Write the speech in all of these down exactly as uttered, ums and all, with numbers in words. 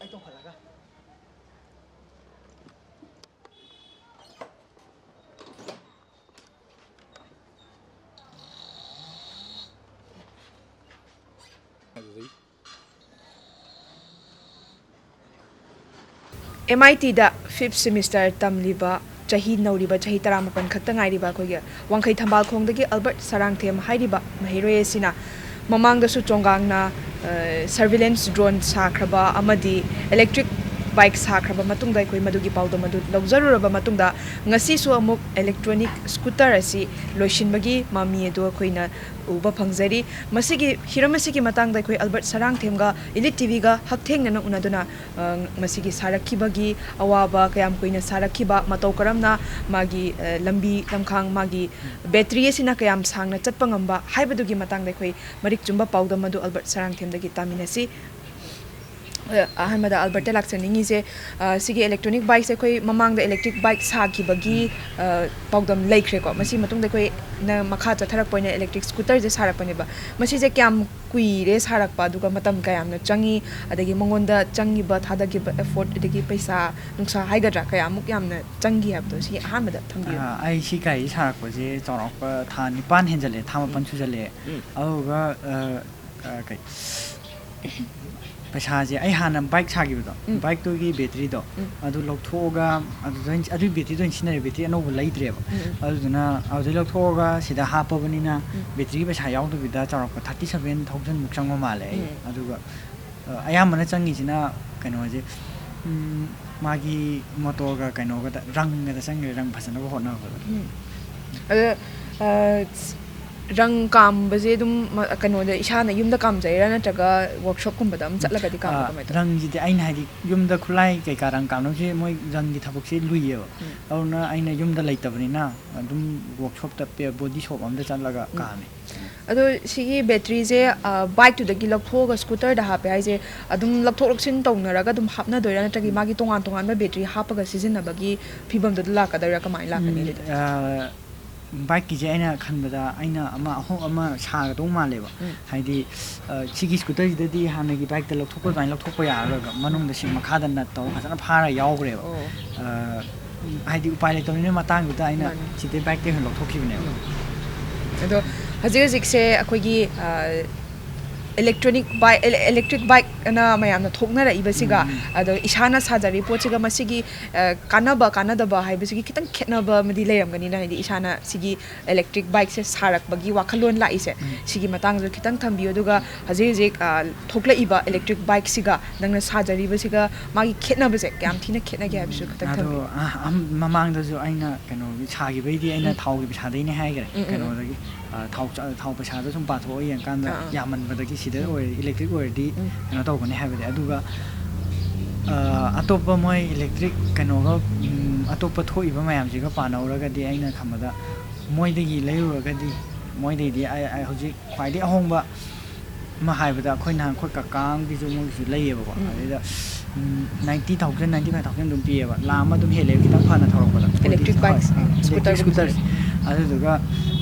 ꯑꯩ ꯇꯣꯡꯈꯠꯂꯒ꯫ ꯑꯦꯝ ꯑꯥꯏ ꯇꯤꯗ fifth semester ꯇꯝꯂꯤꯕ, ꯆꯍꯤ ꯅꯧꯔꯤꯕ, ꯆꯍꯤ ꯇꯔꯥꯃꯥꯄꯟ ꯈꯛꯇ ꯉꯥꯏꯔꯤꯕ ꯑꯩꯈꯣꯏꯒꯤ ꯋꯥꯡꯈꯩ ꯊꯝꯕꯥꯜꯈꯣꯡꯗꯒꯤ ꯑꯜꯕꯔꯠ ꯁꯔꯥꯡꯊꯦꯝ ꯍꯥꯏꯔꯤꯕ ꯃꯍꯩꯔꯣꯏ ꯑꯁꯤꯅ ꯃꯃꯥꯡꯗꯁꯨ ꯆꯣꯡꯒꯥꯡꯅ, ꯑ, surveillance drone ꯁꯥꯈ꯭ꯔꯕ ꯑꯃꯗꯤ electric bike ꯁꯥꯈ꯭ꯔꯕ ꯃꯇꯨꯡꯗ ꯑꯩꯈꯣꯏ ꯃꯗꯨꯒꯤ ꯄꯥꯎꯗꯝ ꯑꯗꯨ ꯂꯧꯖꯔꯨꯔꯕ ꯃꯇꯨꯡꯗ, ꯉꯁꯤꯁꯨ ꯑꯃꯨꯛ electronic scooter ꯑꯁꯤ ꯂꯣꯏꯁꯤꯟꯕꯒꯤ ꯃꯃꯤ ꯑꯗꯨ ꯑꯩꯈꯣꯏꯅ ꯎꯕ ꯐꯪꯖꯔꯤ꯫ ꯃꯁꯤꯒꯤ ꯍꯤꯔꯝ ꯑꯁꯤꯒꯤ ꯃꯇꯥꯡꯗ ꯑꯩꯈꯣꯏ ꯑꯜꯕꯔꯠ ꯁꯔꯥꯡꯊꯦꯝꯒ Elite ꯇꯤ ꯚꯤꯒ ꯍꯛꯊꯦꯡꯅꯅ ꯎꯅꯗꯨꯅ, ꯑ, ꯃꯁꯤꯒꯤ ꯁꯥꯔꯛꯈꯤꯕꯒꯤ ꯑꯋꯥꯕ, ꯀꯌꯥꯝ ꯀꯨꯏꯅ ꯁꯥꯔꯛꯈꯤꯕ, ꯃꯇꯧ ꯀꯔꯝꯅ ꯃꯥꯒꯤ, ꯑ, ꯂꯝꯕꯤ ꯂꯝꯈꯥꯡ, ꯃꯥꯒꯤ battery ꯑꯁꯤꯅ ꯀꯌꯥꯝ ꯁꯥꯡꯅ ꯆꯠꯄ ꯉꯝꯕ ꯍꯥꯏꯕꯗꯨꯒꯤ ꯃꯇꯥꯡꯗ ꯑꯩꯈꯣꯏ ꯃꯔꯤꯛ ꯆꯨꯝꯕ ꯄꯥꯎꯗꯝ ꯑꯗꯨ ꯑꯜꯕꯔꯠ ꯁꯔꯥꯡꯊꯦꯝꯗꯒꯤ ꯇꯥꯃꯤꯟꯅꯁꯤ꯫ ꯑ, ꯑꯍꯥꯟꯕꯗ ꯑꯜꯕꯔꯠꯇ ꯂꯥꯛꯆꯅꯤꯡꯉꯤꯁꯦ, ꯑ, ꯁꯤꯒꯤ electronic bikeꯁꯦ ꯑꯩꯈꯣꯏ ꯃꯃꯥꯡꯗ electric bike ꯁꯥꯈꯤꯕꯒꯤ, ꯑ, ꯄꯥꯎꯗꯝ ꯂꯩꯈ꯭ꯔꯦꯀꯣ꯫ ꯃꯁꯤ ꯃꯇꯨꯡꯗ ꯑꯩꯈꯣꯏꯅ ꯃꯈꯥ ꯆꯠꯊꯔꯛꯄ ꯑꯣꯏꯅ electric scooterꯁꯦ ꯁꯥꯔꯛꯄꯅꯦꯕ꯫ ꯃꯁꯤꯁꯦ ꯀꯌꯥꯝ ꯀꯨꯏꯔꯦ ꯁꯥꯔꯛꯄ, ꯑꯗꯨꯒ ꯃꯇꯝ ꯀꯌꯥꯝꯅ ꯆꯪꯉꯤ, ꯑꯗꯒꯤ ꯃꯉꯣꯟꯗ ꯆꯪꯉꯤꯕ, ꯊꯥꯗꯈꯤꯕ effort, ꯑꯗꯒꯤ ꯄꯩꯁꯥ ꯅꯨꯡꯁꯥ ꯍꯥꯏꯒꯗ꯭ꯔꯥ, ꯀꯌꯥꯃꯨꯛ ꯌꯥꯝꯅ ꯆꯪꯈꯤ ꯍꯥꯏꯕꯗꯣ, ꯁꯤ ꯑꯍꯥꯟꯕꯗ ꯊꯝꯕꯤꯌꯨ꯫ ꯑ, ꯑꯩ ꯁꯤ ꯒꯥꯔꯤ ꯁꯥꯔꯛꯄꯁꯦ ꯆꯥꯎꯔꯥꯛꯄ ꯊꯥ ꯅꯤꯄꯥꯟ ꯍꯦꯟꯖꯜꯂꯛꯑꯦ, ꯊꯥ ꯃꯥꯄꯟ ꯎꯝ꯫ ꯁꯨꯖꯜꯂꯛꯑꯦ꯫ ꯎꯝ꯫ ꯑꯗꯨꯒ, ꯑ, ꯑ, ꯀꯩ, ꯄꯩꯁꯥꯁꯦ ꯑꯩ ꯍꯥꯟꯅ bike ꯁꯥꯈꯤꯕꯗꯣ, ꯎꯝ꯫ Bikeꯇꯨꯒꯤ batteryꯗꯣ, ꯎꯝ꯫ ꯑꯗꯨ ꯂꯧꯊꯣꯛꯑꯒ ꯑꯗꯨꯗ ꯑꯣꯏꯅ, ꯑꯗꯨꯒꯤ batteryꯗꯣ ꯑꯣꯏꯅ ꯁꯤꯖꯤꯟꯅꯔꯦ, battery ꯑꯅꯧꯕ ꯂꯩꯗ꯭ꯔꯦꯕ꯫ ꯎꯝ, ꯎꯝ꯫ ꯑꯗꯨꯗꯨꯅ ꯑꯗꯨꯗꯩ ꯂꯧꯊꯣꯛꯑꯒ ꯁꯤꯗ ꯍꯥꯞꯄꯕꯅꯤꯅ ꯎꯝ꯫ Battery ꯄꯩꯁꯥ ꯌꯥꯎꯗꯕꯤꯗ ꯆꯥꯎꯔꯥꯛꯄ thirty seven thousand ꯃꯨꯛ ꯆꯪꯕ ꯃꯥꯜꯂꯦ ꯑꯩ꯫ ꯎꯝ꯫ ꯑꯗꯨꯒ, ꯑ, ꯑꯌꯥꯝꯕꯅ ꯆꯪꯉꯤꯁꯤꯅ ꯀꯩꯅꯣꯁꯦ, ꯎꯝ, ꯃꯥꯒꯤ motorꯒ ꯀꯩꯅꯣꯒꯗ, ꯔꯪꯒꯗ ꯆꯪꯈ꯭ꯔꯦ, ꯔꯪ ꯐꯖꯅꯕ ꯍꯣꯠꯅꯕꯗ꯫ ꯎꯝ꯫ ꯑꯗ, ꯑ, ꯔꯪ ꯀꯥꯝꯕꯁꯦ ꯑꯗꯨꯝ ꯃ-, ꯀꯩꯅꯣꯗ ꯏꯁꯥꯅ ꯌꯨꯝꯗ ꯀꯥꯝꯖꯩꯔꯥ ꯅꯠꯇ꯭ꯔꯒ workshopꯀꯨꯝꯕꯗ ꯑꯗꯨꯝ ꯆꯠꯂꯒꯗꯤ ꯀꯥꯝꯕ꯭ꯔꯥ? ꯑ, ꯀꯃꯥꯏꯅ ꯇꯧꯋꯤ? ꯔꯪꯁꯤꯗꯤ ꯑꯩꯅ ꯍꯥꯏꯗꯤ ꯌꯨꯝꯗ ꯈꯨꯠꯂꯥꯏ ꯀꯩꯀꯥ ꯔꯪ ꯀꯥꯝꯅꯕꯁꯦ ꯃꯣꯏ ꯔꯪꯒꯤ ꯊꯕꯛꯁꯦ ꯂꯨꯏꯌꯦꯕ꯫ ꯎꯝ꯫ ꯑꯗꯨꯅ ꯑꯩꯅ ꯌꯨꯝꯗ ꯂꯩꯇꯕꯅꯤꯅ ꯑꯗꯨꯝ workshopꯇ ꯄꯦ-, body shop ꯑꯝꯗ ꯆꯠꯂꯒ ꯎꯝ꯫ ꯀꯥꯝꯃꯦ꯫ ꯑꯗꯣ ꯁꯤꯒꯤ ꯕꯦꯇ꯭ꯔꯤꯁꯦ ꯕꯥꯏꯛꯇꯨꯗꯒꯤ ꯂꯧꯊꯣꯛꯑꯒ ꯁ꯭ꯀꯨꯇꯔꯗ ꯍꯥꯞꯄꯦ ꯍꯥꯏꯁꯦ, ꯑꯗꯨꯝ ꯂꯧꯊꯣꯛ ꯂꯧꯁꯤꯟ ꯇꯧꯅꯔꯒ ꯑꯗꯨꯝ ꯍꯥꯞꯅꯗꯣꯏꯔꯥ, ꯅꯠꯇ꯭ꯔꯒ ꯃꯥꯒꯤ ꯇꯣꯉꯥꯟ ꯇꯣꯉꯥꯟꯕ ꯕꯦꯇ꯭ꯔꯤ ꯍꯥꯞꯄꯒ ꯁꯤꯖꯤꯟꯅꯕꯒꯤ ꯐꯤꯕꯝꯗꯨꯗ ꯂꯥꯛꯀꯗꯣꯏꯔꯥ, ꯀꯃꯥꯏꯅ ꯂꯥꯛꯀꯅꯤ ꯑꯗꯨꯗꯤ? ꯕꯥꯏꯛꯀꯤꯁꯦ ꯑꯩꯅ ꯈꯟꯕꯗ ꯑꯩꯅ ꯑꯃ ꯑꯍꯨꯝ ꯑꯃ ꯁꯥꯒꯗꯧ ꯃꯥꯜꯂꯦꯕ꯫ ꯍꯥꯏꯗꯤ ꯁꯤꯒꯤ ꯁ꯭ꯀꯨꯇꯔꯁꯤꯗꯗꯤ ꯍꯥꯟꯅꯒꯤ ꯕꯥꯏꯛꯇ ꯂꯧꯊꯣꯛꯄ ꯑꯗꯨꯃꯥꯏꯅ ꯂꯧꯊꯣꯛꯄ ꯌꯥꯔꯔꯣꯏꯕ, ꯃꯅꯨꯡꯗ ꯁꯤ ꯃꯈꯥꯗ ꯅꯠ ꯇꯧꯔꯒ ꯐꯖꯅ ꯐꯥꯔ ꯌꯥꯎꯈ꯭ꯔꯦꯕ꯫ ꯑꯣ꯫ ꯍꯥꯏꯗꯤ ꯎꯄꯥꯏ ꯂꯩꯇꯕꯅꯤꯅ ꯃꯇꯥꯡꯗꯨꯗ ꯑꯩꯅ ꯃꯥꯅꯤ꯫ ꯁꯤꯗꯩ ꯕꯥꯏꯛꯇꯩ ꯑꯣꯏꯅ ꯂꯧꯊꯣꯛꯈꯤꯕꯅꯦꯕ꯫ ꯑꯗꯣ ꯍꯧꯖꯤꯛ ꯍꯧꯖꯤꯛꯁꯦ ꯑꯩꯈꯣꯏꯒꯤ electronic bike, electric bike ꯑꯅ ꯃꯌꯥꯝꯅ ꯊꯣꯛꯅꯔꯛꯏꯕꯁꯤꯒ, ꯑꯗꯣ ꯏꯁꯥꯅ ꯁꯥꯖꯔꯤ ꯄꯣꯠꯁꯤꯒ, ꯃꯁꯤꯒꯤ ꯀꯥꯟꯅꯕ ꯀꯥꯟꯅꯗꯕ ꯍꯥꯏꯕꯁꯤꯒꯤ ꯈꯤꯇꯪ ꯈꯦꯠꯅꯕ ꯑꯃꯗꯤ ꯂꯩꯔꯝꯒꯅꯤꯅ, ꯍꯥꯏꯗꯤ ꯏꯁꯥꯅ ꯁꯤꯒꯤ electric bikeꯁꯦ ꯁꯥꯔꯛꯄꯒꯤ ꯋꯥꯈꯜꯂꯣꯟ ꯂꯥꯛꯏꯁꯦ, ꯁꯤꯒꯤ ꯃꯇꯥꯡꯁꯨ ꯈꯤꯇꯪ ꯊꯝꯕꯤꯌꯨ꯫ ꯑꯗꯨꯒ ꯍꯧꯖꯤꯛ ꯍꯧꯖꯤꯛ ꯊꯣꯛꯂꯛꯏꯕ electric bikeꯁꯤꯒ ꯅꯪꯅ ꯁꯥꯖꯔꯤꯕꯁꯤꯒ ꯃꯥꯒꯤ ꯈꯦꯠꯅꯕꯁꯦ ꯀꯌꯥꯝ ꯊꯤꯅ ꯈꯦꯠꯅꯒꯦ ꯍꯥꯏꯕꯁꯨ ꯈꯤꯇꯪ ꯑꯗꯣ ꯊꯝꯕꯤꯌꯨ꯫ ꯃꯃꯥꯡꯗꯁꯨ ꯑꯩꯅ ꯀꯩꯅꯣꯒꯤ ꯁꯥꯈꯤꯕꯩꯗꯤ ꯑꯩꯅ ꯎꯝ꯫ ꯊꯥꯎꯒꯤ ꯄꯩꯁꯥꯗꯩꯅꯦ ꯍꯥꯏꯈ꯭ꯔꯦ꯫ ꯎꯝ, ꯎꯝ, ꯎꯝ꯫ ꯀꯩꯅꯣꯗꯒꯤ ꯊꯥꯎ ꯊꯥꯎ ꯄꯩꯁꯥꯗꯣ ꯁꯨꯝ ꯄꯥꯊꯣꯛꯑ ꯌꯦꯡꯀꯥꯟꯗ ꯑꯥ, ꯑꯥ꯫ ꯌꯥꯝꯃꯟꯕꯗꯒꯤ ꯁꯤꯗ ꯎꯝ꯫ ꯑꯣꯏꯔꯗꯤ electric ꯑꯣꯏꯔꯗꯤ ꯎꯝ꯫ ꯀꯩꯅꯣ ꯇꯧꯒꯅꯤ ꯍꯥꯏꯕꯗꯤ꯫ ꯑꯗꯨꯒ ꯑꯇꯣꯞꯄ ꯃꯣꯏ electric ꯀꯩꯅꯣꯒ ꯑꯇꯣꯞꯄ ꯊꯣꯛꯏꯕ ꯃꯌꯥꯝꯁꯤꯒ ꯄꯥꯅꯧꯔꯒꯗꯤ ꯑꯩꯅ ꯈꯟꯕꯗ ꯃꯣꯏꯗꯒꯤ ꯂꯩꯔꯨꯔꯒꯗꯤ ꯃꯣꯏꯗꯩꯗꯤ ꯑꯩ ꯍꯧꯖꯤꯛ ꯈ꯭ꯋꯥꯏꯗꯒꯤ ꯑꯍꯣꯡꯕ ꯑꯃ ꯍꯥꯏꯕꯗ ꯑꯩꯈꯣꯏ ꯅꯍꯥꯟ ꯑꯩꯈꯣꯏ ꯀꯀꯥ ꯑꯃꯒꯤꯁꯨ ꯃꯣꯏꯒꯤꯁꯨ ꯂꯩꯌꯦꯕꯀꯣ꯫ ꯎꯝ꯫ ꯑꯗꯩꯗ ninety thousand, ninety five thousand ꯑꯗꯨꯝ ꯄꯤꯌꯦꯕ, ꯂꯥꯈ ꯑꯃ ꯑꯗꯨꯝ ꯍꯦꯜꯂꯦꯕ, ꯈꯤꯇꯪ ꯐꯅ ꯊꯧꯔꯛꯄꯗ꯫ Electric ꯍꯣꯏ, bikes, electric scooterꯒꯨꯝꯕꯁꯦ꯫ scooters꯫ ꯑꯗꯨꯗꯨꯒ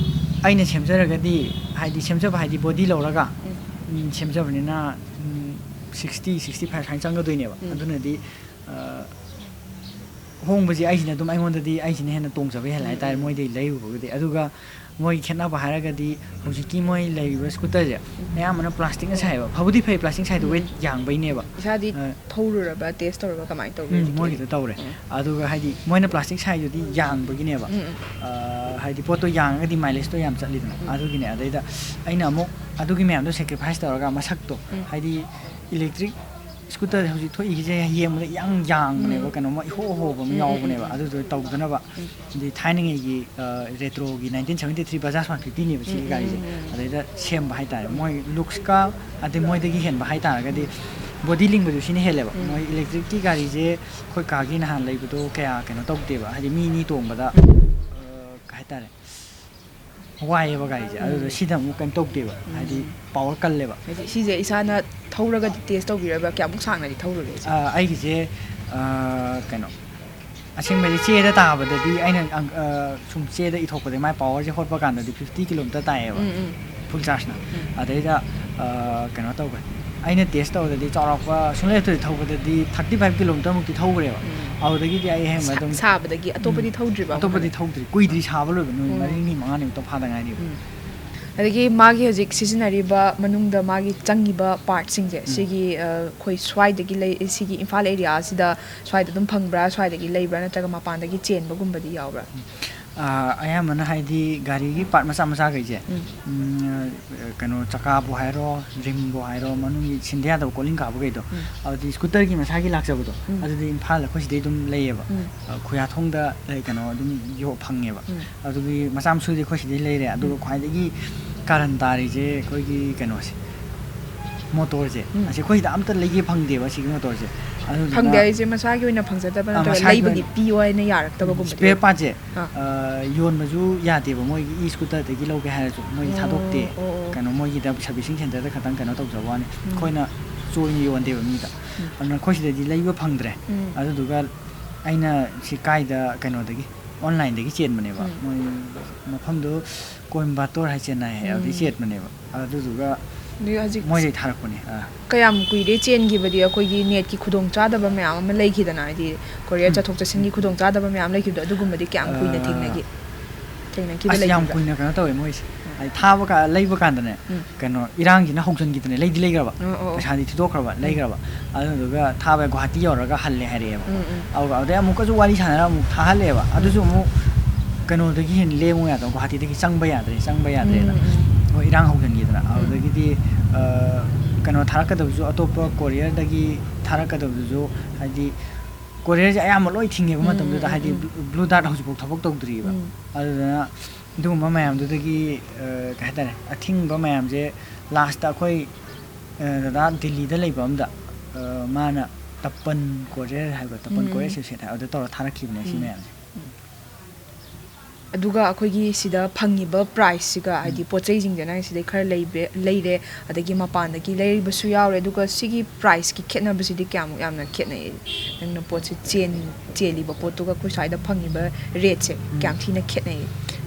ꯑꯩꯅ ꯁꯦꯝꯖꯔꯒꯗꯤ, ꯍꯥꯏꯗꯤ ꯁꯦꯝꯖꯕ ꯍꯥꯏꯗꯤ body ꯂꯧꯔꯒ ꯎꯝ꯫ ꯎꯝ, ꯁꯦꯝꯖꯕꯅꯤꯅ ꯎꯝ, sixty, sixty five ꯁꯨꯃꯥꯏꯅ ꯆꯪꯒꯗꯣꯏꯅꯦꯕ꯫ ꯎꯝ꯫ ꯑꯗꯨꯅꯗꯤ ꯑ, ꯍꯣꯡꯕꯁꯦ ꯑꯩꯁꯤꯅ ꯑꯗꯨꯝ, ꯑꯩꯉꯣꯟꯗꯗꯤ ꯑꯩꯁꯤꯅ ꯍꯦꯟꯅ ꯇꯣꯡꯖꯕ ꯍꯦꯜꯂꯦ ꯎꯝ, ꯍꯥꯏꯇꯥꯔꯦ, ꯎꯝ꯫ ꯃꯣꯏꯗꯒꯤ ꯂꯩꯔꯨꯕꯕꯨꯗꯤ꯫ ꯑꯗꯨꯒ ꯃꯣꯏꯒꯤ ꯈꯦꯠꯅꯕ ꯍꯥꯏꯔꯒꯗꯤ ꯍꯧꯖꯤꯛꯀꯤ ꯃꯣꯏ ꯂꯩꯔꯤꯕ scooterꯁꯦ ꯑꯌꯥꯝꯕꯅ plasticꯅ ꯁꯥꯏꯌꯦꯕ꯫ ꯐꯕꯨꯗꯤ ꯐꯩ plastic ꯁꯥꯏꯗꯣ, weight ꯌꯥꯡꯕꯩꯅꯦꯕ꯫ ꯏꯁꯥꯗꯤ ꯑ, ꯊꯧꯔꯨꯔꯕ, test ꯇꯧꯔꯕ, ꯀꯃꯥꯏꯅ ꯇꯧꯒꯦ ꯎꯝ, ꯍꯧꯖꯤꯛꯀꯤꯗꯤ? ꯃꯣꯏꯒꯤꯗꯣ ꯇꯧꯔꯦ꯫ ꯎꯝ꯫ ꯑꯗꯨꯒ ꯍꯥꯏꯗꯤ ꯃꯣꯏꯅ plastic ꯁꯥꯏꯗꯨꯗꯤ ꯌꯥꯡꯕꯒꯤꯅꯦꯕ꯫ ꯎꯝ, ꯎꯝ꯫ ꯑ, ꯍꯥꯏꯗꯤ ꯄꯣꯠꯇꯣ ꯌꯥꯡꯉꯒꯗꯤ mileageꯇꯣ ꯌꯥꯝ ꯆꯠꯂꯤꯗꯅ꯫ ꯎꯝ꯫ ꯑꯗꯨꯒꯤꯅꯦ꯫ ꯑꯗꯩꯗ ꯑꯩꯅ ꯑꯃꯨꯛ ꯑꯗꯨꯒꯤ ꯃꯌꯥꯝꯗꯣ sacrifice ꯇꯧꯔꯒ ꯃꯁꯛꯇꯣ, ꯎꯝ꯫ ꯍꯥꯏꯗꯤ electric scooter ꯍꯧꯖꯤꯛ ꯊꯣꯛꯏꯁꯦ ꯌꯦꯡꯕꯗ ꯌꯥꯝ ꯌꯥꯡꯕꯅꯦꯕ, ꯎꯝ꯫ ꯀꯩꯅꯣꯝꯃ ꯏꯍꯣ ꯍꯣꯕ ꯑꯃ ꯎꯝ, ꯎꯝ, ꯌꯥꯎꯕꯅꯦꯕ꯫ ꯎꯝ, ꯎꯝ꯫ ꯑꯗꯨꯗꯣ ꯇꯧꯗꯅꯕ꯫ ꯎꯝ꯫ ꯑꯗꯩ ꯊꯥꯏꯅꯉꯩꯒꯤ, ꯑ, retroꯒꯤ nineteen seventy three Bajaj one fiftyꯅꯦꯕ ꯁꯤꯒꯤ ꯎꯝ, ꯎꯝ, ꯒꯥꯔꯤꯁꯦ꯫ ꯎꯝ, ꯎꯝ꯫ ꯑꯗꯩꯗ ꯁꯦꯝꯕ ꯍꯥꯏꯇꯥꯔꯦ꯫ ꯃꯣꯏ looksꯀ ꯑꯗꯩ ꯃꯣꯏꯗꯒꯤ ꯍꯦꯟꯕ ꯍꯥꯏꯇꯥꯔꯒꯗꯤ body ꯂꯤꯡꯕꯗꯨ ꯁꯤꯅ ꯍꯦꯜꯂꯦꯕ꯫ ꯎꯝ꯫ ꯃꯣꯏ electricꯀꯤ ꯒꯥꯔꯤꯁꯦ ꯑꯩꯈꯣꯏ ꯀꯥꯒꯤ ꯅꯍꯥꯟ ꯂꯩꯕꯗꯣ ꯀꯌꯥ ꯀꯩꯅꯣ ꯇꯧꯗꯦꯕ, ꯍꯥꯏꯗꯤ ꯃꯤ ꯑꯅꯤ ꯇꯣꯡꯕꯗ, ꯎꯝ꯫ ꯑ, ꯀꯩ ꯍꯥꯏꯇꯥꯔꯦ, ꯋꯥꯏꯑꯦꯕ ꯒꯥꯔꯤꯁꯦ꯫ ꯑꯗꯨꯗ ꯁꯤꯗ ꯑꯃꯨꯛ ꯀꯩꯝ ꯇꯧꯗꯦꯕ, ꯍꯥꯏꯗꯤ ꯄꯥꯋꯔ ꯀꯜꯂꯦꯕ꯫ ꯍꯥꯏꯗꯤ ꯁꯤꯁꯦ ꯏꯁꯥꯅ ꯊꯧꯔꯒꯗꯤ ꯇꯦꯁ ꯇꯧꯕꯤꯔꯕ? ꯀꯌꯥꯃꯨꯛ ꯁꯥꯡꯅꯗꯤ ꯊꯧꯔꯨꯔꯦ ꯁꯤꯁꯦ? ꯑꯥ, ꯑꯩꯒꯤꯁꯦ ꯑꯥ, ꯀꯩꯅꯣ, ꯑꯁꯦꯡꯕꯗꯤ ꯆꯦꯗ ꯇꯥꯕꯗꯗꯤ ꯑꯩꯅ ꯑꯪ- ꯑꯥ, ꯁꯨꯝ ꯆꯦꯗ ꯏꯊꯣꯛꯄꯗ ꯃꯥꯏ ꯄꯥꯋꯔꯁꯦ ꯍꯣꯠꯄ ꯀꯥꯟꯗꯗꯤ ꯐꯤꯐꯇꯤ ꯀꯤꯂꯣꯃꯤꯇꯔ ꯇꯥꯏꯌꯦꯕ, ꯎꯝ, ꯎꯝ. ꯐꯨꯜ ꯆꯥꯔꯖꯅ꯫ ꯑꯗꯩꯗ ꯑꯥ, ꯀꯩꯅꯣ ꯇꯧꯈ꯭ꯔꯦ, ꯑꯩꯅ ꯇꯦꯁ ꯇꯧꯕꯗꯗꯤ ꯆꯥꯎꯔꯥꯛꯄ ꯁꯨꯡꯂꯦꯞ ꯂꯦꯞꯇꯕꯤ ꯊꯧꯕꯗꯗꯤ ꯊꯥꯔꯇꯤ ꯐꯥꯏꯚ ꯀꯤꯂꯣꯃꯤꯇꯔꯃꯨꯛꯇꯤ ꯊꯧꯈ꯭ꯔꯦꯕ꯫ ꯎꯝ. ꯑꯗꯨꯗꯒꯤꯗꯤ ꯑꯩ ꯑꯍꯦꯟꯕ ꯁꯥ- ꯑꯗꯨꯝ ꯁꯥꯕꯗꯒꯤ ꯑꯇꯣꯞꯄꯗꯤ ꯊꯧꯗ꯭ꯔꯤꯕ? ꯑꯇꯣꯞꯄꯗꯤ ꯊꯧꯗ꯭ꯔꯤ, ꯀꯨꯏꯗ꯭ꯔꯤ, ꯁꯥꯕ ꯂꯣꯏꯕ ꯅꯨꯃꯤꯠ ꯎꯝ. ꯃꯔꯤꯅꯤ ꯃꯉꯥꯅꯤꯃꯨꯛꯇ ꯐꯥꯗ ꯉꯥꯏꯔꯤꯕ꯫ ꯎꯝ. ꯑꯗꯒꯤ ꯃꯥꯒꯤ ꯍꯧꯖꯤꯛ ꯁꯤꯖꯤꯟꯅꯔꯤꯕ ꯃꯅꯨꯡꯗ ꯃꯥꯒꯤ ꯆꯪꯉꯤꯕ ꯄꯥꯔꯠꯁꯤꯡꯁꯦ, ꯁꯤꯒꯤ ꯑ, ꯑꯩꯈꯣꯏ ꯁ꯭ꯋꯥꯏꯗꯒꯤ ꯂꯩ, ꯁꯤꯒꯤ ꯏꯝꯐꯥꯜ ꯑꯦꯔꯤꯌꯥꯁꯤꯗ ꯁ꯭ꯋꯥꯏꯗ ꯑꯗꯨꯝ ꯐꯪꯕ꯭ꯔꯥ, ꯁ꯭ꯋꯥꯏꯗꯒꯤ ꯂꯩꯕ꯭ꯔꯥ, ꯅꯠꯇ꯭ꯔꯒ ꯃꯄꯥꯟꯗꯒꯤ ꯆꯦꯟꯕꯒꯨꯝꯕꯗꯤ ꯌꯥꯎꯕ꯭ꯔꯥ? ꯑꯥ, ꯑꯌꯥꯝꯕꯅ ꯍꯥꯏꯗꯤ ꯒꯥꯔꯤꯒꯤ ꯄꯥꯔꯠ ꯃꯆꯥ ꯃꯆꯥꯈꯩꯁꯦ, ꯎꯝ. ꯎꯝ, ꯀꯩꯅꯣ, ꯆꯀꯥꯕꯨ ꯍꯥꯏꯔꯣ, ꯔꯤꯝꯕꯨ ꯍꯥꯏꯔꯣ, ꯃꯅꯨꯡꯒꯤ ꯁꯤꯟꯗ ꯌꯥꯗꯕ ꯀꯣꯂꯤꯡ ꯀꯥꯕꯈꯩꯗꯣ, ꯎꯝ. ꯑꯗꯨꯗꯤ ꯁ꯭ꯀꯨꯇꯔꯒꯤ ꯃꯁꯥꯒꯤ ꯂꯥꯛꯆꯕꯗꯣ, ꯎꯝ. ꯑꯗꯨꯗꯤ ꯏꯝꯐꯥꯜꯗ ꯑꯩꯈꯣꯏ ꯁꯤꯗꯩ ꯑꯗꯨꯝ ꯂꯩꯌꯦꯕ꯫ ꯎꯝ. ꯑ, ꯈꯨꯌꯥꯊꯣꯡꯗ ꯂꯩ, ꯀꯩꯅꯣ ꯑꯗꯨꯝ ꯌꯣ- ꯐꯪꯉꯦꯕ꯫ ꯎꯝ. ꯑꯗꯨꯒꯤ ꯃꯆꯥ ꯃꯁꯨꯗꯤ ꯑꯩꯈꯣꯏ ꯁꯤꯗꯩ ꯂꯩꯔꯦ, ꯑꯗꯨꯒ ꯈ꯭ꯋꯥꯏꯗꯒꯤ ꯀꯥꯔꯟ ꯇꯥꯔꯤꯁꯦ ꯑꯩꯈꯣꯏꯒꯤ ꯀꯩꯅꯣꯁꯦ, ꯃꯣꯇꯣꯔꯁꯦ꯫ ꯎꯝ. ꯑꯁꯤ ꯑꯩꯈꯣꯏ ꯁꯤꯗ ꯑꯝꯇ ꯂꯩꯒꯦ ꯐꯪꯗꯦꯕ, ꯑꯁꯤꯒꯤ ꯃꯣꯇꯣꯔꯁꯦ꯫ ꯑꯗꯨꯗꯨꯅ ꯐꯪꯗꯦ ꯍꯥꯏꯁꯦ ꯃꯁꯥꯒꯤ ꯑꯣꯏꯅ ꯐꯪꯖꯗꯕ ꯑ, ꯅꯠꯇ꯭ꯔꯒ ꯃꯁꯥꯒꯤ ꯂꯩꯕꯅꯤ, ꯑꯣꯏꯅ ꯄꯤꯌꯣ ꯍꯥꯏꯅ ꯌꯥꯔꯛꯇꯕꯒꯨꯝꯕꯗꯤ ꯁ꯭ꯄꯦꯌꯔ ꯑꯣꯏꯕ? ꯄꯥꯔꯠꯁꯦ ꯑꯥ. ꯑ, ꯌꯣꯟꯕꯁꯨ ꯌꯥꯗꯦꯕ, ꯃꯣꯏꯒꯤ ꯏ ꯁ꯭ꯀꯨꯇꯔꯗꯒꯤ ꯂꯧꯒꯦ ꯍꯥꯏꯔꯁꯨ ꯃꯣꯏꯗꯤ ꯑꯣ, ꯊꯥꯗꯣꯛꯇꯦ꯫ ꯑꯣ, ꯑꯣ. ꯀꯩꯅꯣ, ꯃꯣꯏꯒꯤꯗ ꯁꯥꯔꯚꯤꯁꯤꯡ ꯁꯦꯟꯇꯔꯗ ꯈꯛꯇꯪ ꯀꯩꯅꯣ ꯇꯧꯖꯕ ꯋꯥꯅꯤ꯫ ꯎꯝ. ꯑꯩꯈꯣꯏꯅ ꯆꯣꯏꯅ ꯌꯣꯟꯗꯦꯕ ꯃꯤꯗ꯫ ꯎꯝ. ꯑꯗꯨꯅ ꯑꯩꯈꯣꯏ ꯁꯤꯗꯗꯤ ꯂꯩꯕ ꯐꯪꯗ꯭ꯔꯦ꯫ ꯎꯝ. ꯑꯗꯨꯗꯨꯒ ꯑꯩꯅ ꯁꯤ ꯀꯥꯏꯗ, ꯀꯩꯅꯣꯗꯒꯤ, ꯑꯣꯟꯂꯥꯏꯟꯗꯒꯤ ꯆꯦꯟꯕꯅꯦꯕ꯫ ꯎꯝ. ꯃꯣꯏ ꯃꯐꯝꯗꯨ ꯀꯣꯏꯝꯕꯥꯇꯣꯔ ꯍꯥꯏ, ꯆꯦꯟꯅꯥꯏ ꯍꯥꯏ, ꯑꯗꯨꯗꯒꯤ ꯎꯝ. ꯆꯦꯟꯕꯅꯦꯕ꯫ ꯑꯗꯨꯗꯨꯒ ꯑꯗꯨ ꯍꯧꯖꯤꯛ ꯃꯣꯏꯗꯩ ꯊꯥꯔꯛꯄꯅꯦ꯫ ꯑꯥ. ꯀꯌꯥꯝ ꯀꯨꯏꯔꯦ ꯆꯦꯟꯈꯤꯕꯗꯤ? ꯑꯩꯈꯣꯏꯒꯤ ꯅꯦꯠꯀꯤ ꯈꯨꯗꯣꯡꯆꯥꯗꯕ ꯃꯌꯥꯝ ꯑꯃ ꯂꯩꯈꯤꯗꯅ, ꯍꯥꯏꯗꯤ ꯀꯣꯔꯤꯌꯔ ꯎꯝ. ꯆꯠꯊꯣꯛ ꯆꯠꯁꯤꯟꯒꯤ ꯈꯨꯗꯣꯡꯆꯥꯗꯕ ꯃꯌꯥꯝ ꯂꯩꯈꯤꯕꯗꯣ, ꯑꯗꯨꯒꯨꯝꯕꯗꯤ ꯀꯌꯥꯝ ꯀꯨꯏꯅ ꯑꯥ. ꯊꯦꯡꯅꯈꯤ? ꯊꯦꯡꯅꯈꯤꯕ ꯑꯁ, ꯌꯥꯝ ꯂꯩꯈꯤꯕ꯭ꯔꯥ? ꯀꯨꯏꯅ ꯀꯩꯅꯣ ꯇꯧꯋꯦ ꯃꯣꯏꯁꯦ꯫ ꯎꯝ. ꯍꯥꯏꯗꯤ ꯊꯥꯕ ꯀꯥ-, ꯂꯩꯕ ꯀꯥꯟꯗꯅꯦ, ꯎꯝ. ꯀꯩꯅꯣ, ꯏꯔꯥꯡꯁꯤꯅ ꯍꯧꯖꯤꯟꯈꯤꯗꯅ ꯂꯩꯗꯤ ꯂꯩꯈ꯭ꯔꯕ, ꯑꯣ, ꯑꯣ, ꯑꯣ. ꯄꯩꯁꯥꯗꯤ ꯊꯤꯗꯣꯛꯈ꯭ꯔꯕ, ꯎꯝ. ꯂꯩꯈ꯭ꯔꯕ꯫ ꯑꯗꯨꯗꯨꯒ ꯊꯥꯕ ꯒꯨꯍꯥꯇꯤ ꯌꯧꯔꯒ ꯍꯜꯂꯦ ꯍꯥꯏꯔꯛꯑꯦꯕ꯫ ꯎꯝ, ꯎꯝ. ꯑꯗꯨꯒ ꯑꯗꯩ ꯑꯃꯨꯛꯀꯁꯨ ꯋꯥꯔꯤ ꯁꯥꯟꯅꯔ ꯑꯃꯨꯛ ꯊꯥꯍꯜꯂꯦꯕ꯫ ꯑꯗꯨꯁꯨ ꯑꯃꯨꯛ ꯀꯩꯅꯣꯗꯒꯤ ꯍꯦꯟꯅ ꯂꯦꯡꯉꯨ ꯌꯥꯗꯕ, ꯒꯨꯍꯥꯇꯤꯗꯒꯤ ꯆꯪꯕ ꯌꯥꯗ꯭ꯔꯦ, ꯆꯪꯕ ꯌꯥꯗ꯭ꯔꯦꯅ꯫ ꯎꯝ, ꯎꯝ. ꯍꯣꯏ, ꯏꯔꯥꯡ ꯍꯧꯖꯤꯟꯈꯤꯗꯅ꯫ ꯎꯝ. ꯑꯗꯨꯗꯒꯤꯗꯤ, ꯑ, ꯀꯩꯅꯣ ꯊꯥꯔꯛꯀꯗꯕꯁꯨ, ꯑꯇꯣꯞꯄ ꯀꯣꯔꯤꯌꯔꯗꯒꯤ ꯊꯥꯔꯛꯀꯗꯕꯗꯨꯁꯨ, ꯍꯥꯏꯗꯤ ꯀꯣꯔꯤꯌꯔꯁꯦ ꯑꯌꯥꯝꯕ ꯂꯣꯏ ꯊꯤꯡꯉꯦꯕ ꯎꯝ, ꯃꯇꯝꯗꯨꯗ, ꯎꯝ, ꯍꯥꯏꯗꯤ ꯎꯝ. ꯕ꯭ꯂꯨ, ꯕ꯭ꯂꯨ ꯗꯥꯔꯠ ꯍꯧꯖꯤꯛꯐꯥꯎ ꯊꯕꯛ ꯇꯧꯗ꯭ꯔꯤꯑꯕ꯫ ꯎꯝ. ꯑꯗꯨꯗꯨꯅ ꯑꯗꯨꯒꯨꯝꯕ ꯃꯌꯥꯝꯗꯨꯗꯒꯤ, ꯑ, ꯀꯩ ꯍꯥꯏꯇꯥꯔꯦ, ꯑꯊꯤꯡꯕ ꯃꯌꯥꯝꯁꯦ ꯂꯥꯁꯇ ꯑꯩꯈꯣꯏ, ꯑ, ꯗꯗꯥ ꯗꯤꯜꯂꯤꯗ ꯂꯩꯕ ꯑꯝꯗ, ꯑ, ꯃꯥꯅ ꯇꯄꯟ ꯀꯣꯔꯤꯌꯔ ꯍꯥꯏꯕ, ꯇꯄꯟ ꯎꯝ. ꯀꯣꯔꯤꯌꯔ ꯑꯦꯁꯣꯁꯤꯌꯦꯠ ꯍꯥꯏꯕ, ꯑꯗꯨ ꯇꯧꯔ ꯊꯥꯔꯛꯈꯤꯕꯅꯦ ꯁꯤ ꯎꯝ. ꯃꯌꯥꯝꯁꯦ꯫ ꯑꯗꯨꯒ ꯑꯩꯈꯣꯏꯒꯤ ꯁꯤꯗ ꯐꯪꯉꯤꯕ ꯄ꯭ꯔꯥꯏꯁꯁꯤꯒ, ꯍꯥꯏꯗꯤ ꯎꯝ꯫ ꯄꯣꯠ ꯆꯩꯁꯤꯡꯁꯦ ꯅꯪ ꯁꯤꯗꯩ ꯈꯔ ꯂꯩꯕ-, ꯂꯩꯔꯦ, ꯑꯗꯒꯤ ꯃꯄꯥꯟꯗꯒꯤ ꯂꯩꯔꯤꯕꯁꯨ ꯌꯥꯎꯔꯦ, ꯑꯗꯨꯒ ꯁꯤꯒꯤ ꯄ꯭ꯔꯥꯏꯁꯀꯤ ꯈꯦꯠꯅꯕꯁꯤꯗꯤ ꯀꯌꯥꯃꯨꯛ ꯌꯥꯝꯅ ꯈꯦꯠꯅꯩ? ꯅꯪꯅ ꯄꯣꯠꯁꯦ ꯆꯦꯟ-, ꯆꯦꯜꯂꯤꯕ ꯄꯣꯠꯇꯨꯒ ꯑꯩꯈꯣꯏ ꯁ꯭ꯋꯥꯏꯗ ꯐꯪꯉꯤꯕ ꯔꯦꯠꯁꯦ ꯎꯝ꯫ ꯀꯌꯥꯝ ꯊꯤꯅ ꯈꯦꯠꯅꯩ?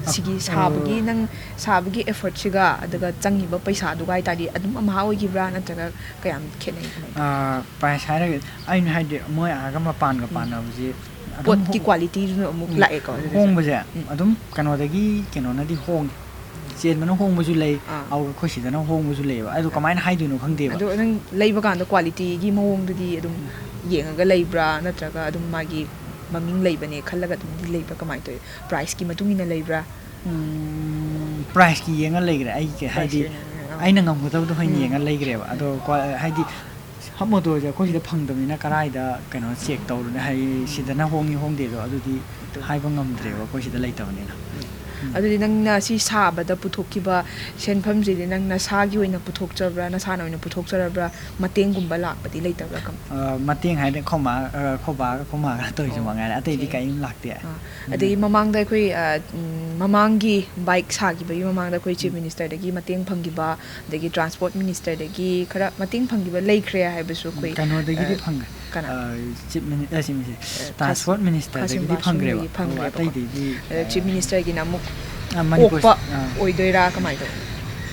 ꯑ, ꯁꯤꯒꯤ ꯑ, ꯁꯥꯕꯒꯤ, ꯅꯪ ꯁꯥꯕꯒꯤ ꯑꯦꯐꯔꯠꯁꯤꯒ, ꯑꯗꯨꯒ ꯆꯪꯉꯤꯕ ꯄꯩꯁꯥꯗꯨꯒ ꯍꯥꯏ ꯇꯥꯔꯗꯤ ꯑꯗꯨꯝ ꯑꯝꯍꯥ ꯑꯣꯏꯈꯤꯕ꯭ꯔꯥ, ꯅꯠꯇ꯭ꯔꯒ ꯀꯌꯥꯝ ꯈꯦꯠꯅꯩ, ꯀꯃꯥꯏꯅ ꯇꯧꯏ? ꯑ, ꯄ꯭ꯔꯥꯏꯁ ꯍꯥꯏꯔꯒꯗꯤ ꯑꯩꯅ ꯍꯥꯏꯗꯤ ꯃꯣꯏ ꯑꯥꯒ ꯃꯄꯥꯟꯒ ꯎꯝ꯫ ꯄꯥꯟꯅꯕꯁꯦ ꯑꯗꯨꯝ ꯄꯣꯠꯀꯤ ꯍꯣ-, ꯀ꯭ꯋꯥꯂꯤꯇꯤꯗꯨꯅ ꯑꯃꯨꯛ ꯎꯝ, ꯂꯥꯛꯑꯦꯀꯣ ꯑꯗꯨꯗꯁꯨ꯫ ꯍꯣꯡꯕꯁꯦ ꯎꯝ꯫ ꯑꯗꯨꯝ ꯀꯩꯅꯣꯗꯒꯤ ꯀꯩꯅꯣꯅꯗꯤ ꯍꯣꯡꯉꯦ꯫ ꯆꯦꯟꯕꯅ ꯍꯣꯡꯕꯁꯨ ꯂꯩ, ꯑꯥ꯫ ꯑꯗꯨꯒ ꯑꯩꯈꯣꯏ ꯁꯤꯗꯅ ꯍꯣꯡꯕꯁꯨ ꯂꯩꯌꯦꯕ꯫ ꯑꯗꯨ ꯑꯥ꯫ ꯀꯃꯥꯏꯅ ꯍꯥꯏꯗꯣꯏꯅꯣ ꯈꯪꯗꯦꯕ꯫ ꯑꯗꯣ ꯅꯪ ꯂꯩꯕ ꯀꯥꯟꯗ ꯀ꯭ꯋꯥꯂꯤꯇꯤꯒꯤ ꯃꯑꯣꯡꯗꯨꯗꯤ ꯑꯗꯨꯝ ꯎꯝ꯫ ꯌꯦꯡꯉꯒ ꯂꯩꯕ꯭ꯔꯥ, ꯅꯠꯇ꯭ꯔꯒ ꯑꯗꯨꯝ ꯃꯥꯒꯤ ꯃꯃꯤꯡ ꯂꯩꯕꯅꯦ ꯈꯜꯂꯒ ꯑꯗꯨꯝꯗꯤ ꯂꯩꯕ꯭ꯔꯥ, ꯀꯃꯥꯏꯅ ꯇꯧꯋꯤ? ꯄ꯭ꯔꯥꯏꯁꯀꯤ ꯃꯇꯨꯡ ꯏꯟꯅ ꯂꯩꯕ꯭ꯔꯥ? ꯎꯝ, ꯄ꯭ꯔꯥꯏꯁꯀꯤ ꯌꯦꯡꯉ ꯂꯩꯈ꯭ꯔꯦ꯫ ꯑꯩꯒꯤ ꯍꯥꯏꯗꯤ ꯄ꯭ꯔꯥꯏꯁꯀꯤ ꯑꯣꯏꯅ ꯌꯦꯡꯉ, ꯑꯥ꯫ ꯑꯩꯅ ꯉꯝꯒꯗꯕꯗꯣ ꯑꯣꯏꯅ ꯎꯝ꯫ ꯌꯦꯡꯉ ꯂꯩꯈ꯭ꯔꯦꯕ꯫ ꯑꯗꯣ ꯎꯝ꯫ ꯀ꯭ꯋꯥ-, ꯍꯥꯏꯗꯤ ꯍꯞ ꯃꯣꯇꯣꯔꯁꯦ ꯑꯩꯈꯣꯏ ꯁꯤꯗ ꯐꯪꯗꯕꯅꯤꯅ ꯀꯔꯥꯏꯗ ꯀꯩꯅꯣ ꯆꯦꯛ ꯇꯧꯔꯨꯅꯤ? ꯍꯥꯏꯗꯤ ꯁꯤꯗꯅ ꯍꯣꯡꯉꯤ ꯍꯣꯡꯗꯦꯗꯣ ꯑꯗꯨꯗꯤ ꯑꯗꯨ ꯍꯥꯏꯕ ꯉꯝꯗ꯭ꯔꯦꯕ, ꯑꯥ꯫ ꯑꯩꯈꯣꯏ ꯁꯤꯗ ꯂꯩꯇꯕꯅꯤꯅ꯫ ꯎꯝ꯫ ꯎꯝ꯫ ꯑꯗꯨꯗꯤ ꯅꯪꯅ ꯁꯤ ꯁꯥꯕꯗ ꯄꯨꯊꯣꯛꯈꯤꯕ ꯁꯦꯟꯐꯝꯁꯤꯗꯤ ꯅꯪ ꯅꯁꯥꯒꯤ ꯑꯣꯏꯅ ꯄꯨꯊꯣꯛꯆꯕ꯭ꯔꯥ, ꯅꯁꯥꯅ ꯑꯣꯏꯅ ꯄꯨꯊꯣꯛꯆꯔꯕ꯭ꯔꯥ, ꯃꯇꯦꯡꯒꯨꯝꯕ ꯂꯥꯛꯄꯗꯤ ꯂꯩꯇꯕ꯭ꯔꯥ? ꯀꯝ- ꯑ, ꯃꯇꯦꯡ ꯍꯥꯏꯗꯤ ꯑꯩꯈꯣꯏ ꯃꯥ-, ꯑ, ꯑꯩꯈꯣꯏ ꯕꯥꯒ ꯑꯩꯈꯣꯏ ꯃꯥꯒ ꯇꯧꯔꯤꯁꯦ ꯑꯣ, ꯃꯉꯥꯏꯔꯦ, ꯑꯇꯩꯗꯤ ꯑꯣꯀꯦ꯫ ꯀꯔꯤꯝ ꯂꯥꯛꯇꯦ꯫ ꯑꯥ, ꯎꯝ꯫ ꯑꯗꯒꯤ ꯃꯃꯥꯡꯗ ꯑꯩꯈꯣꯏ, ꯑ, ꯎꯝ, ꯃꯃꯥꯡꯒꯤ ꯕꯥꯏꯛ ꯁꯥꯈꯤꯕꯒꯤ ꯃꯃꯥꯡꯗ ꯑꯩꯈꯣꯏ ꯆꯤꯐ ꯎꯝ꯫ ꯃꯤꯅꯤꯁꯇꯔꯗꯒꯤ ꯃꯇꯦꯡ ꯐꯪꯈꯤꯕ, ꯑꯗꯒꯤ ꯇ꯭ꯔꯥꯟꯁꯄꯣꯔꯠ ꯃꯤꯅꯤꯁꯇꯔꯗꯒꯤ ꯈꯔ ꯃꯇꯦꯡ ꯐꯪꯈꯤꯕ ꯂꯩꯈ꯭ꯔꯦ ꯍꯥꯏꯕꯁꯨ ꯑꯩꯈꯣꯏ, ꯀꯩꯅꯣꯗꯒꯤꯗꯤ ꯑ, ꯐꯪꯈ꯭ꯔꯦ꯫ ꯀꯅꯥ? ꯑ, ꯆꯤꯐ ꯃꯤꯅꯤ-, ꯑ, ꯆꯤꯐ ꯃꯤꯅꯤꯁꯇꯔ, ꯑ, ꯇ꯭ꯔꯥꯟꯁꯄꯣꯔꯠ ꯈꯥꯁꯤꯝ ꯃꯤꯅꯤꯁꯇꯔꯗꯒꯤꯗꯤ ꯈꯥꯁꯤꯝ ꯐꯪꯈ꯭ꯔꯦꯕ꯫ ꯕꯥꯁꯤꯝꯗꯒꯤ ꯑꯣ, ꯐꯪꯈ꯭ꯔꯦꯕꯀꯣ꯫ ꯑꯇꯩꯗꯩꯗꯤ, ꯑ, ꯑ, ꯆꯤꯐ ꯃꯤꯅꯤꯁꯇꯔꯒꯤꯅ ꯑꯃꯨꯛ ꯑ, ꯃꯅꯤꯄꯨꯔ, ꯑꯣꯛꯄ ꯑ, ꯑꯣꯏꯗꯣꯏꯔꯥ, ꯀꯃꯥꯏꯅ ꯇꯧꯕ?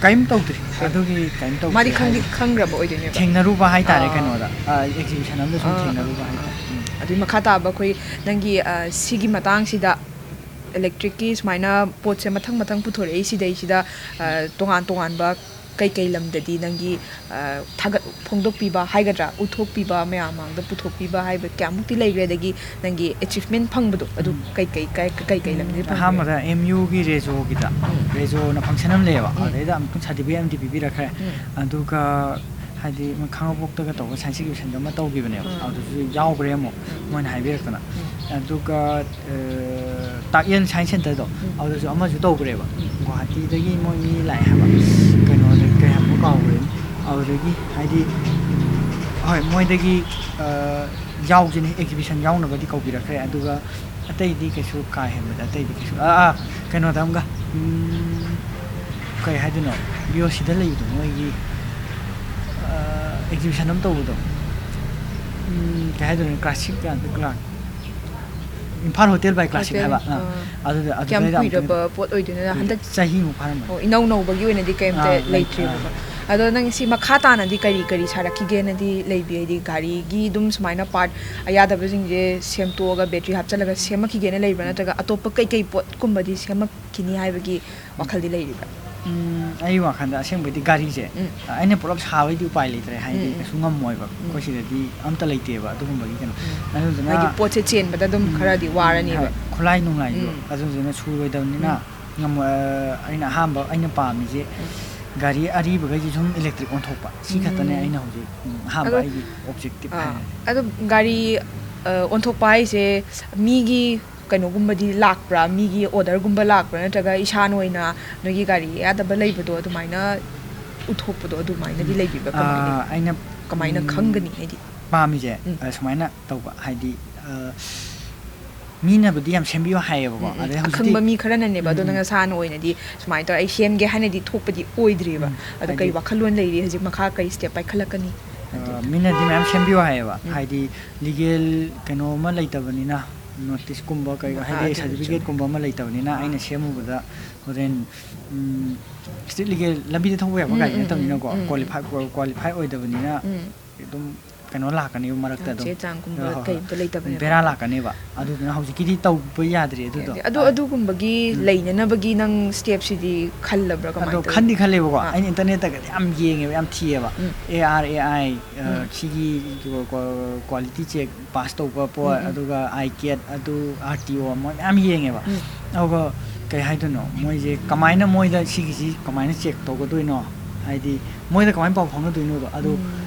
ꯀꯔꯤꯝ ꯇꯧꯗ꯭ꯔꯤ꯫ ꯑꯣꯀꯦ꯫ ꯑꯗꯨꯒꯤ ꯀꯔꯤꯝ ꯇꯧꯗ꯭ꯔꯤ꯫ ꯃꯥꯗꯤ ꯈꯪꯗꯤ ꯍꯥꯏꯗꯤ ꯈꯪꯈ꯭ꯔꯕ ꯑꯣꯏꯗꯣꯏꯅꯦꯕ? ꯊꯦꯡꯅꯔꯨꯕ ꯍꯥꯏꯇꯥꯔꯦ, ꯑꯥ꯫ ꯀꯩꯅꯣꯗ, ꯑ, ꯑꯦꯛꯖꯤꯕꯤꯁꯟ ꯑꯃꯗ ꯁꯨꯝ ꯑꯥ, ꯊꯦꯡꯅꯔꯨꯕ ꯑꯥ, ꯍꯥꯏꯇꯥꯔꯦ꯫ ꯑꯥ꯫ ꯎꯝ꯫ ꯑꯗꯨꯒꯤ ꯃꯈꯥ ꯇꯥꯕ ꯑꯩꯈꯣꯏ ꯅꯪꯒꯤ, ꯑ, ꯁꯤꯒꯤ ꯃꯇꯥꯡꯁꯤꯗ, ꯏꯂꯦꯛꯇ꯭ꯔꯤꯛꯀꯤ ꯁꯨꯃꯥꯏꯅ ꯄꯣꯠꯁꯦ ꯃꯊꯪ ꯃꯊꯪ ꯄꯨꯊꯣꯔꯛꯏ, ꯁꯤꯗꯩꯁꯤꯗ, ꯑ, ꯎꯝ꯫ ꯇꯣꯉꯥꯟ ꯇꯣꯉꯥꯟꯕ ꯀꯩꯀꯩ ꯂꯝꯗꯗꯤ ꯅꯪꯒꯤ, ꯑ, ꯊꯥꯒꯠ ꯐꯣꯡꯗꯣꯛꯄꯤꯕ ꯍꯥꯏꯒꯗ꯭ꯔꯥ, ꯎꯠꯊꯣꯛꯄꯤꯕ, ꯃꯌꯥꯝ ꯃꯥꯡꯗ ꯄꯨꯊꯣꯛꯄꯤꯕ ꯍꯥꯏꯕ ꯀꯌꯥꯃꯨꯛꯇꯤ ꯂꯩꯈ꯭ꯔꯦ? ꯑꯗꯒꯤ ꯅꯪꯒꯤ ꯑꯦꯆꯤꯚꯃꯦꯟ ꯐꯪꯕꯗꯣ, ꯑꯗꯨ ꯎꯝ꯫ ꯀꯩ ꯀꯩ, ꯀꯩ, ꯀꯩ ꯀꯩ ꯂꯝꯗꯒꯤ ꯐꯪꯈ꯭ꯔꯦ? ꯑꯍꯥꯟꯕꯗ ꯑꯦꯝ ꯌꯨꯒꯤ ꯔꯦꯖꯣꯒꯤꯗ, ꯎꯝ꯫ ꯔꯦꯖꯣꯅ ꯐꯪꯁꯟ ꯑꯃ ꯂꯩꯌꯦꯕ, ꯎꯝ꯫ ꯑꯗꯩꯗ ꯑꯃꯨꯛꯇꯪ ꯁꯥꯔꯇꯤꯐꯤꯀꯦꯠ ꯑꯃꯗꯤ ꯄꯤꯕꯤꯔꯛꯈ꯭ꯔꯦ꯫ ꯎꯝ꯫ ꯑꯗꯨꯒ ꯍꯥꯏꯗꯤ ꯈꯥꯡꯉꯕꯣꯛꯇꯒ ꯇꯧꯕ ꯁꯥꯏꯟꯁ ꯑꯦꯛꯖꯤꯕꯤꯁꯟꯗ ꯑꯃ ꯇꯧꯈꯤꯕꯅꯦꯕ, ꯎꯝ꯫ ꯑꯗꯨꯁꯨ ꯌꯥꯎꯈ꯭ꯔꯦ ꯑꯃꯨꯛ, ꯎꯝ꯫ ꯃꯣꯏꯅ ꯍꯥꯏꯕꯤꯔꯛꯇꯅ꯫ ꯎꯝ꯫ ꯑꯗꯨꯒ, ꯑ, ꯇꯥꯛꯌꯦꯜ ꯁꯥꯏꯟꯁ ꯁꯦꯟꯇꯔꯗꯣ, ꯎꯝ꯫ ꯑꯗꯨꯁꯨ ꯑꯃꯁꯨ ꯇꯧꯈ꯭ꯔꯦꯕ꯫ ꯎꯝ꯫ ꯒꯨꯋꯥꯍꯥꯇꯤꯗꯒꯤ ꯃꯣꯏ ꯃꯤ ꯂꯥꯛꯑꯦ ꯍꯥꯏꯕ, ꯀꯩꯅꯣꯗ, ꯀꯩ ꯍꯥꯏꯕꯅꯣ ꯀꯥꯎꯈ꯭ꯔꯦꯅꯦ꯫ ꯑꯗꯨꯗꯒꯤ ꯍꯥꯏꯗꯤ, ꯍꯣꯏ, ꯃꯣꯏꯗꯒꯤ, ꯑ, ꯌꯥꯎꯁꯤꯅꯦ, ꯑꯦꯛꯖꯤꯕꯤꯁꯟ ꯌꯥꯎꯅꯕꯗꯤ ꯀꯧꯕꯤꯔꯛꯈ꯭ꯔꯦ꯫ ꯑꯗꯨꯒ ꯑꯇꯩꯗꯤ ꯀꯩꯁꯨ ꯀꯥ ꯍꯦꯟꯕꯗ ꯑꯇꯩꯗꯤ ꯀꯩꯁꯨ ꯑꯥ ꯑꯥ ꯀꯩꯅꯣꯗ ꯑꯃꯒ ꯎꯝ, ꯀꯩ ꯍꯥꯏꯗꯣꯏꯅꯣ? ꯕꯤ ꯑꯣ ꯁꯤꯗ ꯂꯩꯕꯗꯣ ꯃꯣꯏꯒꯤ ꯑꯦꯛꯖꯤꯕꯤꯁꯟ ꯑꯃ ꯇꯧꯕꯗꯣ ꯎꯝ, ꯀꯩ ꯍꯥꯏꯗꯣꯏꯅꯣ? ꯀ꯭ꯂꯥꯁꯤꯛ ꯀ꯭ꯂꯥꯛ ꯏꯝꯐꯥꯜ ꯍꯣꯇꯦꯜ ꯕꯥꯏ ꯀ꯭ꯂꯥꯁꯤꯛ ꯍꯥꯏꯕ ꯑꯥ, ꯑꯗꯨꯗ ꯀꯌꯥꯝ ꯑꯗꯨꯗꯩꯗ ꯑꯃꯨꯛꯇꯪ ꯀꯨꯏꯔꯕ ꯄꯣꯠ ꯑꯣꯏꯗꯣꯏꯅꯣ ꯀꯨꯏꯔꯦ꯫ ꯍꯟꯗꯛ? ꯆꯍꯤꯃꯨꯛ ꯐꯥꯔꯝꯃꯅꯤ꯫ ꯑꯣ, ꯏꯅꯧ ꯅꯧꯕꯒꯤ ꯑꯣꯏꯅꯗꯤ ꯀꯩꯝꯇ ꯑꯥ, ꯂꯩ-, ꯂꯩꯇ꯭ꯔꯤꯕꯀꯣ꯫ ꯑꯥ꯫ ꯑꯗꯣ ꯅꯪ ꯁꯤ ꯃꯈꯥ ꯇꯥꯅꯗꯤ ꯀꯔꯤ ꯀꯔꯤ ꯁꯥꯔꯛꯈꯤꯒꯦꯅꯗꯤ ꯂꯩꯕꯤ? ꯍꯥꯏꯗꯤ ꯒꯥꯔꯤꯒꯤ ꯑꯗꯨꯝ ꯁꯨꯃꯥꯏꯅ ꯄꯥꯔꯠ ꯑꯌꯥꯗꯕꯁꯤꯡꯁꯦ ꯁꯦꯝꯇꯣꯛꯑꯒ ꯕꯦꯇ꯭ꯔꯤ ꯍꯥꯞꯆꯤꯜꯂꯒ ꯁꯦꯝꯃꯛꯈꯤꯒꯦꯅ ꯂꯩꯕ꯭ꯔꯥ? ꯎꯝ꯫ ꯅꯠꯇ꯭ꯔꯒ ꯑꯇꯣꯞꯄ ꯀꯩꯀꯩ ꯄꯣꯠꯀꯨꯝꯕꯗꯤ ꯁꯦꯝꯃꯛꯈꯤꯅꯤ ꯍꯥꯏꯕꯒꯤ ꯋꯥꯈꯜꯗꯤ ꯂꯩꯔꯤꯕ꯭ꯔꯥ? ꯎꯝ, ꯑꯩ ꯋꯥꯈꯜꯗ ꯑꯁꯦꯡꯕꯩꯗꯤ ꯒꯥꯔꯤꯁꯦ ꯎꯝ꯫ ꯑꯩꯅ ꯄꯨꯂꯞ ꯁꯥꯕꯩꯗꯤ ꯎꯄꯥꯏ ꯂꯩꯇ꯭ꯔꯦ, ꯍꯥꯏꯗꯤ ꯎꯝ, ꯎꯝ꯫ ꯀꯩꯁꯨ ꯉꯝꯃꯣꯏꯕ꯫ ꯎꯝ꯫ ꯑꯩꯈꯣꯏ ꯁꯤꯗꯗꯤ ꯑꯝꯇ ꯂꯩꯇꯦꯕ ꯑꯗꯨꯒꯨꯝꯕꯒꯤ ꯀꯩꯅꯣ꯫ ꯎꯝ꯫ ꯑꯗꯨꯗꯨꯅ ꯍꯥꯏꯗꯤ ꯄꯣꯠꯁꯦ ꯆꯦꯟꯕꯗ ꯑꯗꯨꯝ ꯎꯝ, ꯈꯔꯗꯤ ꯎꯝ, ꯋꯥꯔꯅꯤꯕ꯫ ꯍꯣꯏ, ꯈꯨꯠꯂꯥꯏ ꯅꯨꯡꯂꯥꯏꯗꯣ ꯎꯝ꯫ ꯑꯗꯨꯗꯨꯅ ꯁꯨꯔꯣꯏꯗꯕꯅꯤꯅ ꯎꯝ꯫ ꯉꯝꯃꯣꯏ꯫ ꯑ, ꯑꯩꯅ ꯑꯍꯥꯟꯕ ꯑꯩꯅ ꯄꯥꯝꯃꯤꯁꯦ ꯎꯝ꯫ ꯒꯥꯔꯤ ꯑꯔꯤꯕꯈꯩꯁꯦ ꯁꯨꯝ ꯏꯂꯦꯛꯇ꯭ꯔꯤꯛ ꯑꯣꯟꯊꯣꯛꯄ꯫ ꯁꯤ ꯈꯛꯇꯅꯦ ꯎꯝ꯫ ꯑꯩꯅ ꯍꯧꯖꯤꯛ, ꯎꯝ, ꯑꯍꯥꯟꯕ ꯑꯗꯣ, ꯑꯩꯒꯤ ꯑꯣꯕꯖꯦꯛꯇꯤꯞ ꯑꯥ, ꯍꯥꯏꯔꯗꯤ꯫ ꯑꯗꯣ ꯒꯥꯔꯤ, ꯑ, ꯑꯣꯟꯊꯣꯛꯄ ꯍꯥꯏꯁꯦ ꯃꯤꯒꯤ ꯀꯩꯅꯣꯒꯨꯝꯕꯗꯤ ꯂꯥꯛꯄ꯭ꯔꯥ? ꯃꯤꯒꯤ ꯑꯣꯔꯗꯔꯒꯨꯝꯕ ꯂꯥꯛꯄ꯭ꯔꯥ? ꯅꯠꯇ꯭ꯔꯒ ꯏꯁꯥꯅ ꯑꯣꯏꯅ ꯅꯣꯏꯒꯤ ꯒꯥꯔꯤ ꯑꯌꯥꯗꯕ ꯂꯩꯕꯗꯣ ꯑꯗꯨꯃꯥꯏꯅ ꯎꯠꯊꯣꯛꯄꯗꯣ ꯑꯗꯨꯃꯥꯏꯅꯗꯤ ꯎꯝ꯫ ꯂꯩꯕꯤꯕ꯭ꯔꯥ? ꯀꯃꯥꯏꯅ ꯑꯥ, ꯂꯩ-, ꯑꯩꯅ, ꯀꯃꯥꯏꯅ ꯎꯝ, ꯈꯪꯒꯅꯤ? ꯍꯥꯏꯗꯤ ꯄꯥꯝꯃꯤꯁꯦ, ꯎꯝ꯫ ꯑ, ꯁꯨꯃꯥꯏꯅ ꯇꯧꯕ, ꯍꯥꯏꯗꯤ, ꯑ, ꯃꯤꯅꯕꯨꯗꯤ ꯌꯥꯝ ꯁꯦꯝꯕꯤꯌꯨ ꯍꯥꯏꯌꯦꯕꯀꯣ꯫ ꯎꯝ, ꯎꯝ꯫ ꯑꯗꯩ ꯍꯧꯖꯤꯛꯇꯤ ꯑꯈꯪꯕ ꯃꯤ ꯈꯔꯅꯅꯦꯕ, ꯑꯗꯣ ꯎꯝ, ꯎꯝ꯫ ꯅꯪ ꯅꯁꯥꯅ ꯑꯣꯏꯅꯗꯤ ꯁꯨꯃꯥꯏꯅ ꯇꯧꯔ, "ꯑꯩ ꯁꯦꯝꯒꯦ" ꯍꯥꯏꯅꯗꯤ ꯊꯣꯛꯄꯗꯤ ꯑꯣꯏꯗ꯭ꯔꯤꯕ꯫ ꯎꯝ, ꯑꯗꯣ ꯀꯩ ꯍꯥꯏꯗꯤ ꯋꯥꯈꯜꯂꯣꯟ ꯂꯩꯔꯤ ꯍꯧꯖꯤꯛ ꯃꯈꯥ ꯀꯩ ꯁ꯭ꯇꯦꯞ ꯄꯥꯏꯈꯠꯂꯛꯀꯅꯤ? ꯑ, ꯑꯗꯨ ꯃꯤꯅꯗꯤ ꯃꯌꯥꯝ ꯁꯦꯝꯕꯤꯌꯨ ꯍꯥꯏꯌꯦꯕ꯫ ꯎꯝ꯫ ꯍꯥꯏꯗꯤ ꯂꯤꯒꯦꯜ ꯀꯩꯅꯣ ꯑꯃ ꯂꯩꯇꯕꯅꯤꯅ, ꯅꯣꯇꯤꯁꯀꯨꯝꯕ ꯀꯩ, ꯎꯝ, ꯍꯥꯏꯗꯤ ꯑꯗꯨ ꯁꯥꯔꯇꯤꯐꯤꯀꯦꯠꯀꯨꯝꯕ ꯑꯃ ꯂꯩꯇꯕꯅꯤꯅ, ꯑꯥ꯫ ꯑꯩꯅ ꯁꯦꯝꯃꯨꯕꯗ ꯍꯣꯔꯦꯟ, ꯎꯝ, ꯁ꯭ꯇ꯭ꯔꯤꯠ ꯂꯤꯒꯦꯜ ꯂꯝꯕꯤꯗ ꯊꯧꯕ ꯌꯥꯕ ꯎꯝ, ꯒꯥꯔꯤ ꯎꯝ, ꯅꯠꯇꯕꯅꯤꯅꯀꯣ, ꯎꯝ, ꯎꯝ, ꯎꯝ꯫ ꯀ꯭ꯋꯥꯂꯤꯐꯥꯏ, ꯀ꯭ꯋꯥ-, ꯀ꯭ꯋꯥꯂꯤꯐꯥꯏ ꯑꯣꯏꯗꯕꯅꯤꯅ ꯎꯝ꯫ ꯑꯗꯨꯝ ꯀꯩꯅꯣ ꯂꯥꯛꯀꯅꯦꯕ ꯃꯔꯛꯇ ꯑꯥ, ꯑꯗꯨꯝ꯫ ꯆꯦ ꯆꯥꯡꯒꯨꯝꯕ ꯍꯣꯏ, ꯍꯣꯏ, ꯍꯣꯏ꯫ ꯀꯩꯝꯇ ꯂꯩꯇꯕꯅꯦꯕ꯫ ꯕꯦꯔꯥ ꯂꯥꯛꯀꯅꯦꯕ꯫ ꯑꯗꯨꯗꯨꯅ ꯍꯧꯖꯤꯛꯀꯤꯗꯤ ꯇꯧꯕ ꯌꯥꯗ꯭ꯔꯤ ꯑꯗꯨꯗꯣ꯫ ꯑꯗꯨ, ꯑꯗꯨꯒꯨꯝꯕꯒꯤ ꯎꯝ꯫ ꯂꯩꯅꯅꯕꯒꯤ ꯅꯪ ꯁ꯭ꯇꯦꯞꯁꯤꯗꯤ ꯈꯜꯂꯕ꯭ꯔꯥ? ꯑꯗꯣ ꯀꯃꯥꯏꯅ ꯇꯧꯋꯤ? ꯈꯟꯗꯤ ꯈꯜꯂꯦꯕꯀꯣ꯫ ꯑꯥ꯫ ꯑꯩꯅ ꯏꯟꯇꯔꯅꯦꯠꯇꯒꯗꯤ ꯌꯥꯝ ꯌꯦꯡꯉꯦꯕ, ꯌꯥꯝ ꯊꯤꯌꯦꯕ꯫ ꯎꯝ꯫ ꯑꯦ ꯑꯥꯔ, ꯑꯦ ꯑꯥꯏ, ꯑ, ꯎꯝ꯫ ꯁꯤꯒꯤ ꯀ꯭ꯋꯥ-, ꯀ꯭ꯋꯥ-, ꯀ꯭ꯋꯥꯂꯤꯇꯤ ꯆꯦꯛ ꯄꯥꯁ ꯇꯧꯕ ꯄꯣꯠ, ꯎꯝ, ꯎꯝ꯫ ꯑꯗꯨꯒ ꯑꯥꯏ ꯀꯦꯠ, ꯑꯗꯨ ꯑꯥꯔ ꯇꯤ ꯑꯣ, ꯃꯣꯏ ꯃꯌꯥꯝ ꯌꯦꯡꯉꯦꯕ꯫ ꯎꯝ꯫ ꯑꯗꯨꯒ ꯀꯩ ꯍꯥꯏꯗꯣꯏꯅꯣ, ꯃꯣꯏꯁꯦ ꯀꯃꯥꯏꯅ ꯃꯣꯏꯗ ꯁꯤꯒꯤꯁꯤ ꯀꯃꯥꯏꯅ ꯆꯦꯛ ꯇꯧꯒꯗꯣꯏꯅꯣ? ꯍꯥꯏꯗꯤ ꯃꯣꯏꯗ ꯀꯃꯥꯏꯅ ꯄꯥꯎ ꯐꯥꯎꯅꯗꯣꯏꯅꯣꯗꯣ, ꯑꯗꯨ ꯎꯝ꯫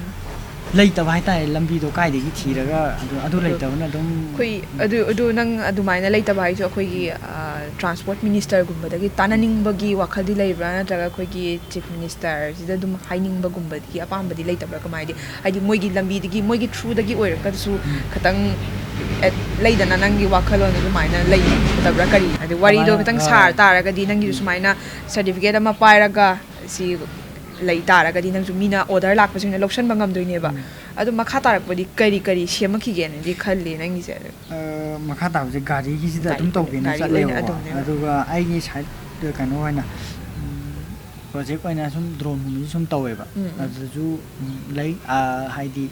ꯂꯩꯇꯕ ꯍꯥꯏꯇꯥꯔꯦ, ꯂꯝꯕꯤꯗꯣ ꯀꯥꯏꯗꯒꯤ ꯊꯤꯔꯒ, ꯑꯗꯨ, ꯑꯗꯨ ꯑꯗꯣ ꯂꯩꯇꯕꯅ ꯑꯗꯨꯝ ꯑꯩꯈꯣꯏ ꯎꯝ꯫ ꯑꯗꯨ, ꯑꯗꯨ ꯅꯪ ꯑꯗꯨꯃꯥꯏꯅ ꯂꯩꯇꯕ ꯍꯥꯏꯁꯨ ꯑꯩꯈꯣꯏꯒꯤ, ꯎꯝ꯫ ꯑ, ꯇ꯭ꯔꯥꯟꯁꯄꯣꯔꯠ ꯃꯤꯅꯤꯁꯇꯔꯒꯨꯝꯕꯗꯒꯤ ꯇꯥꯟꯅꯅꯤꯡꯕꯒꯤ ꯋꯥꯈꯜꯗꯤ ꯂꯩꯕ꯭ꯔꯥ? ꯅꯠꯇ꯭ꯔꯒ ꯑꯩꯈꯣꯏꯒꯤ ꯆꯤꯐ ꯃꯤꯅꯤꯁꯇꯔꯁꯤꯗ ꯑꯗꯨꯝ ꯍꯥꯏꯅꯤꯡꯕꯒꯨꯝꯕꯒꯤ ꯑꯄꯥꯝꯕꯗꯤ ꯂꯩꯇꯕ꯭ꯔꯥ? ꯀꯃꯥꯏꯗꯤ, ꯍꯥꯏꯗꯤ ꯃꯣꯏꯒꯤ ꯂꯝꯕꯤꯗꯒꯤ, ꯃꯣꯏꯒꯤ ꯊ꯭ꯔꯨꯗꯒꯤ ꯑꯣꯏꯔꯒꯁꯨ ꯎꯝ꯫ ꯈꯤꯇꯪ ꯑꯦ, ꯂꯩꯗꯅ ꯅꯪꯒꯤ ꯋꯥꯈꯜꯂꯣꯟ ꯑꯗꯨꯃꯥꯏꯅ ꯂꯩꯇꯕ꯭ꯔꯥ? ꯀꯔꯤ ꯍꯥꯏꯗꯤ ꯋꯥꯔꯤꯗꯣ ꯀꯃꯥꯏꯅ, ꯈꯤꯇꯪ ꯑꯥ, ꯁꯥꯔ ꯇꯥꯔꯒꯗꯤ ꯅꯪꯒꯤꯁꯨ ꯁꯨꯃꯥꯏꯅ ꯁꯔꯇꯤꯐꯤꯀꯦꯠ ꯑꯃ ꯄꯥꯏꯔꯒ ꯁꯤ ꯂꯩ ꯇꯥꯔꯒꯗꯤ ꯅꯪꯁꯨ ꯃꯤꯅ ꯑꯣꯔꯗꯔ ꯂꯥꯛꯄꯁꯤꯡꯅ ꯂꯧꯁꯟꯕ ꯉꯝꯗꯣꯏꯅꯦꯕ꯫ ꯎꯝ꯫ ꯑꯗꯣ ꯃꯈꯥ ꯇꯥꯔꯛꯄꯗꯤ ꯀꯔꯤ ꯀꯔꯤ ꯁꯦꯝꯃꯛꯈꯤꯒꯦꯅꯗꯤ ꯈꯜꯂꯤ ꯅꯪꯒꯤꯁꯦ? ꯑ, ꯃꯈꯥ ꯇꯥꯕꯁꯦ ꯒꯥꯔꯤꯒꯤꯁꯤꯗ ꯒꯥꯔꯤ ꯑꯗꯨꯝ ꯑꯣꯏꯅ, ꯇꯧꯒꯦꯅ ꯒꯥꯔꯤ ꯑꯣꯏꯅ ꯆꯠꯂꯦꯕꯀꯣ꯫ ꯑꯗꯨꯝꯅꯦꯕ꯫ ꯑꯗꯨꯒ ꯑꯩꯒꯤ ꯁꯥꯏꯠ ꯀꯩꯅꯣ ꯑꯣꯏꯅ, ꯎꯝ, ꯄ꯭ꯔꯣꯖꯦꯛ ꯑꯣꯏꯅ ꯁꯨꯝ ꯗ꯭ꯔꯣꯟꯒꯨꯝꯕꯁꯨ ꯁꯨꯝ ꯇꯧꯋꯦꯕ꯫ ꯎꯝ, ꯎꯝ꯫ ꯑꯗꯨꯗꯁꯨ, ꯎꯝ, ꯂꯩ, ꯑ, ꯍꯥꯏꯗꯤ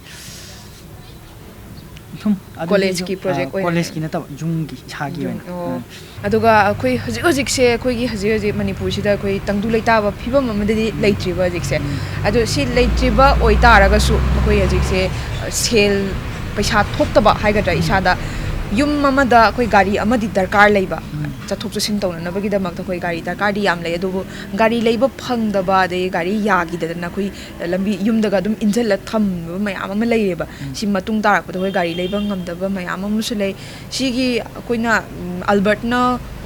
ꯁꯨꯝ ꯑꯗꯨꯒꯤ ꯀꯣꯂꯦꯖꯀꯤ ꯁꯨꯝ, ꯑ, ꯄ꯭ꯔꯣꯖꯦꯛ ꯑꯣꯏꯅ ꯀꯣꯂꯦꯖꯀꯤ ꯂꯩꯕ? ꯅꯠꯇꯕ, ꯌꯨꯝꯒꯤ, ꯏꯁꯥꯒꯤ ꯌꯨꯝ, ꯑꯣꯏꯅ꯫ ꯑꯣ꯫ ꯎꯝ꯫ ꯑꯗꯨꯒ ꯑꯩꯈꯣꯏ ꯍꯧꯖꯤꯛ ꯍꯧꯖꯤꯛꯁꯦ ꯑꯩꯈꯣꯏꯒꯤ ꯍꯧꯖꯤꯛ ꯍꯧꯖꯤꯛ ꯃꯅꯤꯄꯨꯔꯁꯤꯗ ꯑꯩꯈꯣꯏ ꯇꯪꯗꯨ ꯂꯩꯇꯥꯕ ꯐꯤꯕꯝ ꯑꯃꯗꯗꯤ ꯎꯝ꯫ ꯂꯩꯇ꯭ꯔꯤꯕ ꯍꯧꯖꯤꯛꯁꯦ꯫ ꯎꯝ꯫ ꯑꯗꯣ ꯁꯤ ꯂꯩꯇ꯭ꯔꯤꯕ ꯑꯣꯏꯇꯥꯔꯒꯁꯨ ꯑꯩꯈꯣꯏ ꯍꯧꯖꯤꯛꯁꯦ, ꯑ, ꯁꯦꯜ, ꯄꯩꯁꯥ ꯊꯣꯛꯇꯕ ꯍꯥꯏꯒꯗ꯭ꯔꯥ, ꯎꯝ꯫ ꯏꯁꯥꯗ ꯌꯨꯝ ꯑꯃꯗ ꯑꯩꯈꯣꯏ ꯒꯥꯔꯤ ꯑꯃꯗꯤ ꯗꯔꯀꯥꯔ ꯂꯩꯕ, ꯎꯝ꯫ ꯆꯠꯊꯣꯛ ꯆꯠꯁꯤꯟ ꯇꯧꯅꯅꯕꯒꯤꯗꯃꯛꯇ ꯑꯩꯈꯣꯏ ꯒꯥꯔꯤ ꯗꯔꯀꯥꯔꯗꯤ ꯌꯥꯝ ꯂꯩ꯫ ꯑꯗꯨꯕꯨ ꯒꯥꯔꯤ ꯂꯩꯕ ꯐꯪꯗꯕ, ꯑꯗꯩ ꯒꯥꯔꯤ ꯌꯥꯈꯤꯗꯗꯅ ꯑꯩꯈꯣꯏ ꯂꯝꯕꯤ ꯌꯨꯝꯗꯒ ꯑꯗꯨꯝ ꯏꯟꯁꯤꯜꯂ ꯊꯝꯕ ꯃꯌꯥꯝ ꯑꯃ ꯂꯩꯔꯦꯕ꯫ ꯎꯝ꯫ ꯁꯤ ꯃꯇꯨꯡ ꯇꯥꯔꯛꯄꯗ ꯑꯩꯈꯣꯏ ꯒꯥꯔꯤ ꯂꯩꯕ ꯉꯝꯗꯕ ꯃꯌꯥꯝ ꯑꯃꯁꯨ ꯂꯩ꯫ ꯁꯤꯒꯤ ꯑꯩꯈꯣꯏꯅ, ꯎꯝ, ꯑꯜꯕꯔꯠꯅ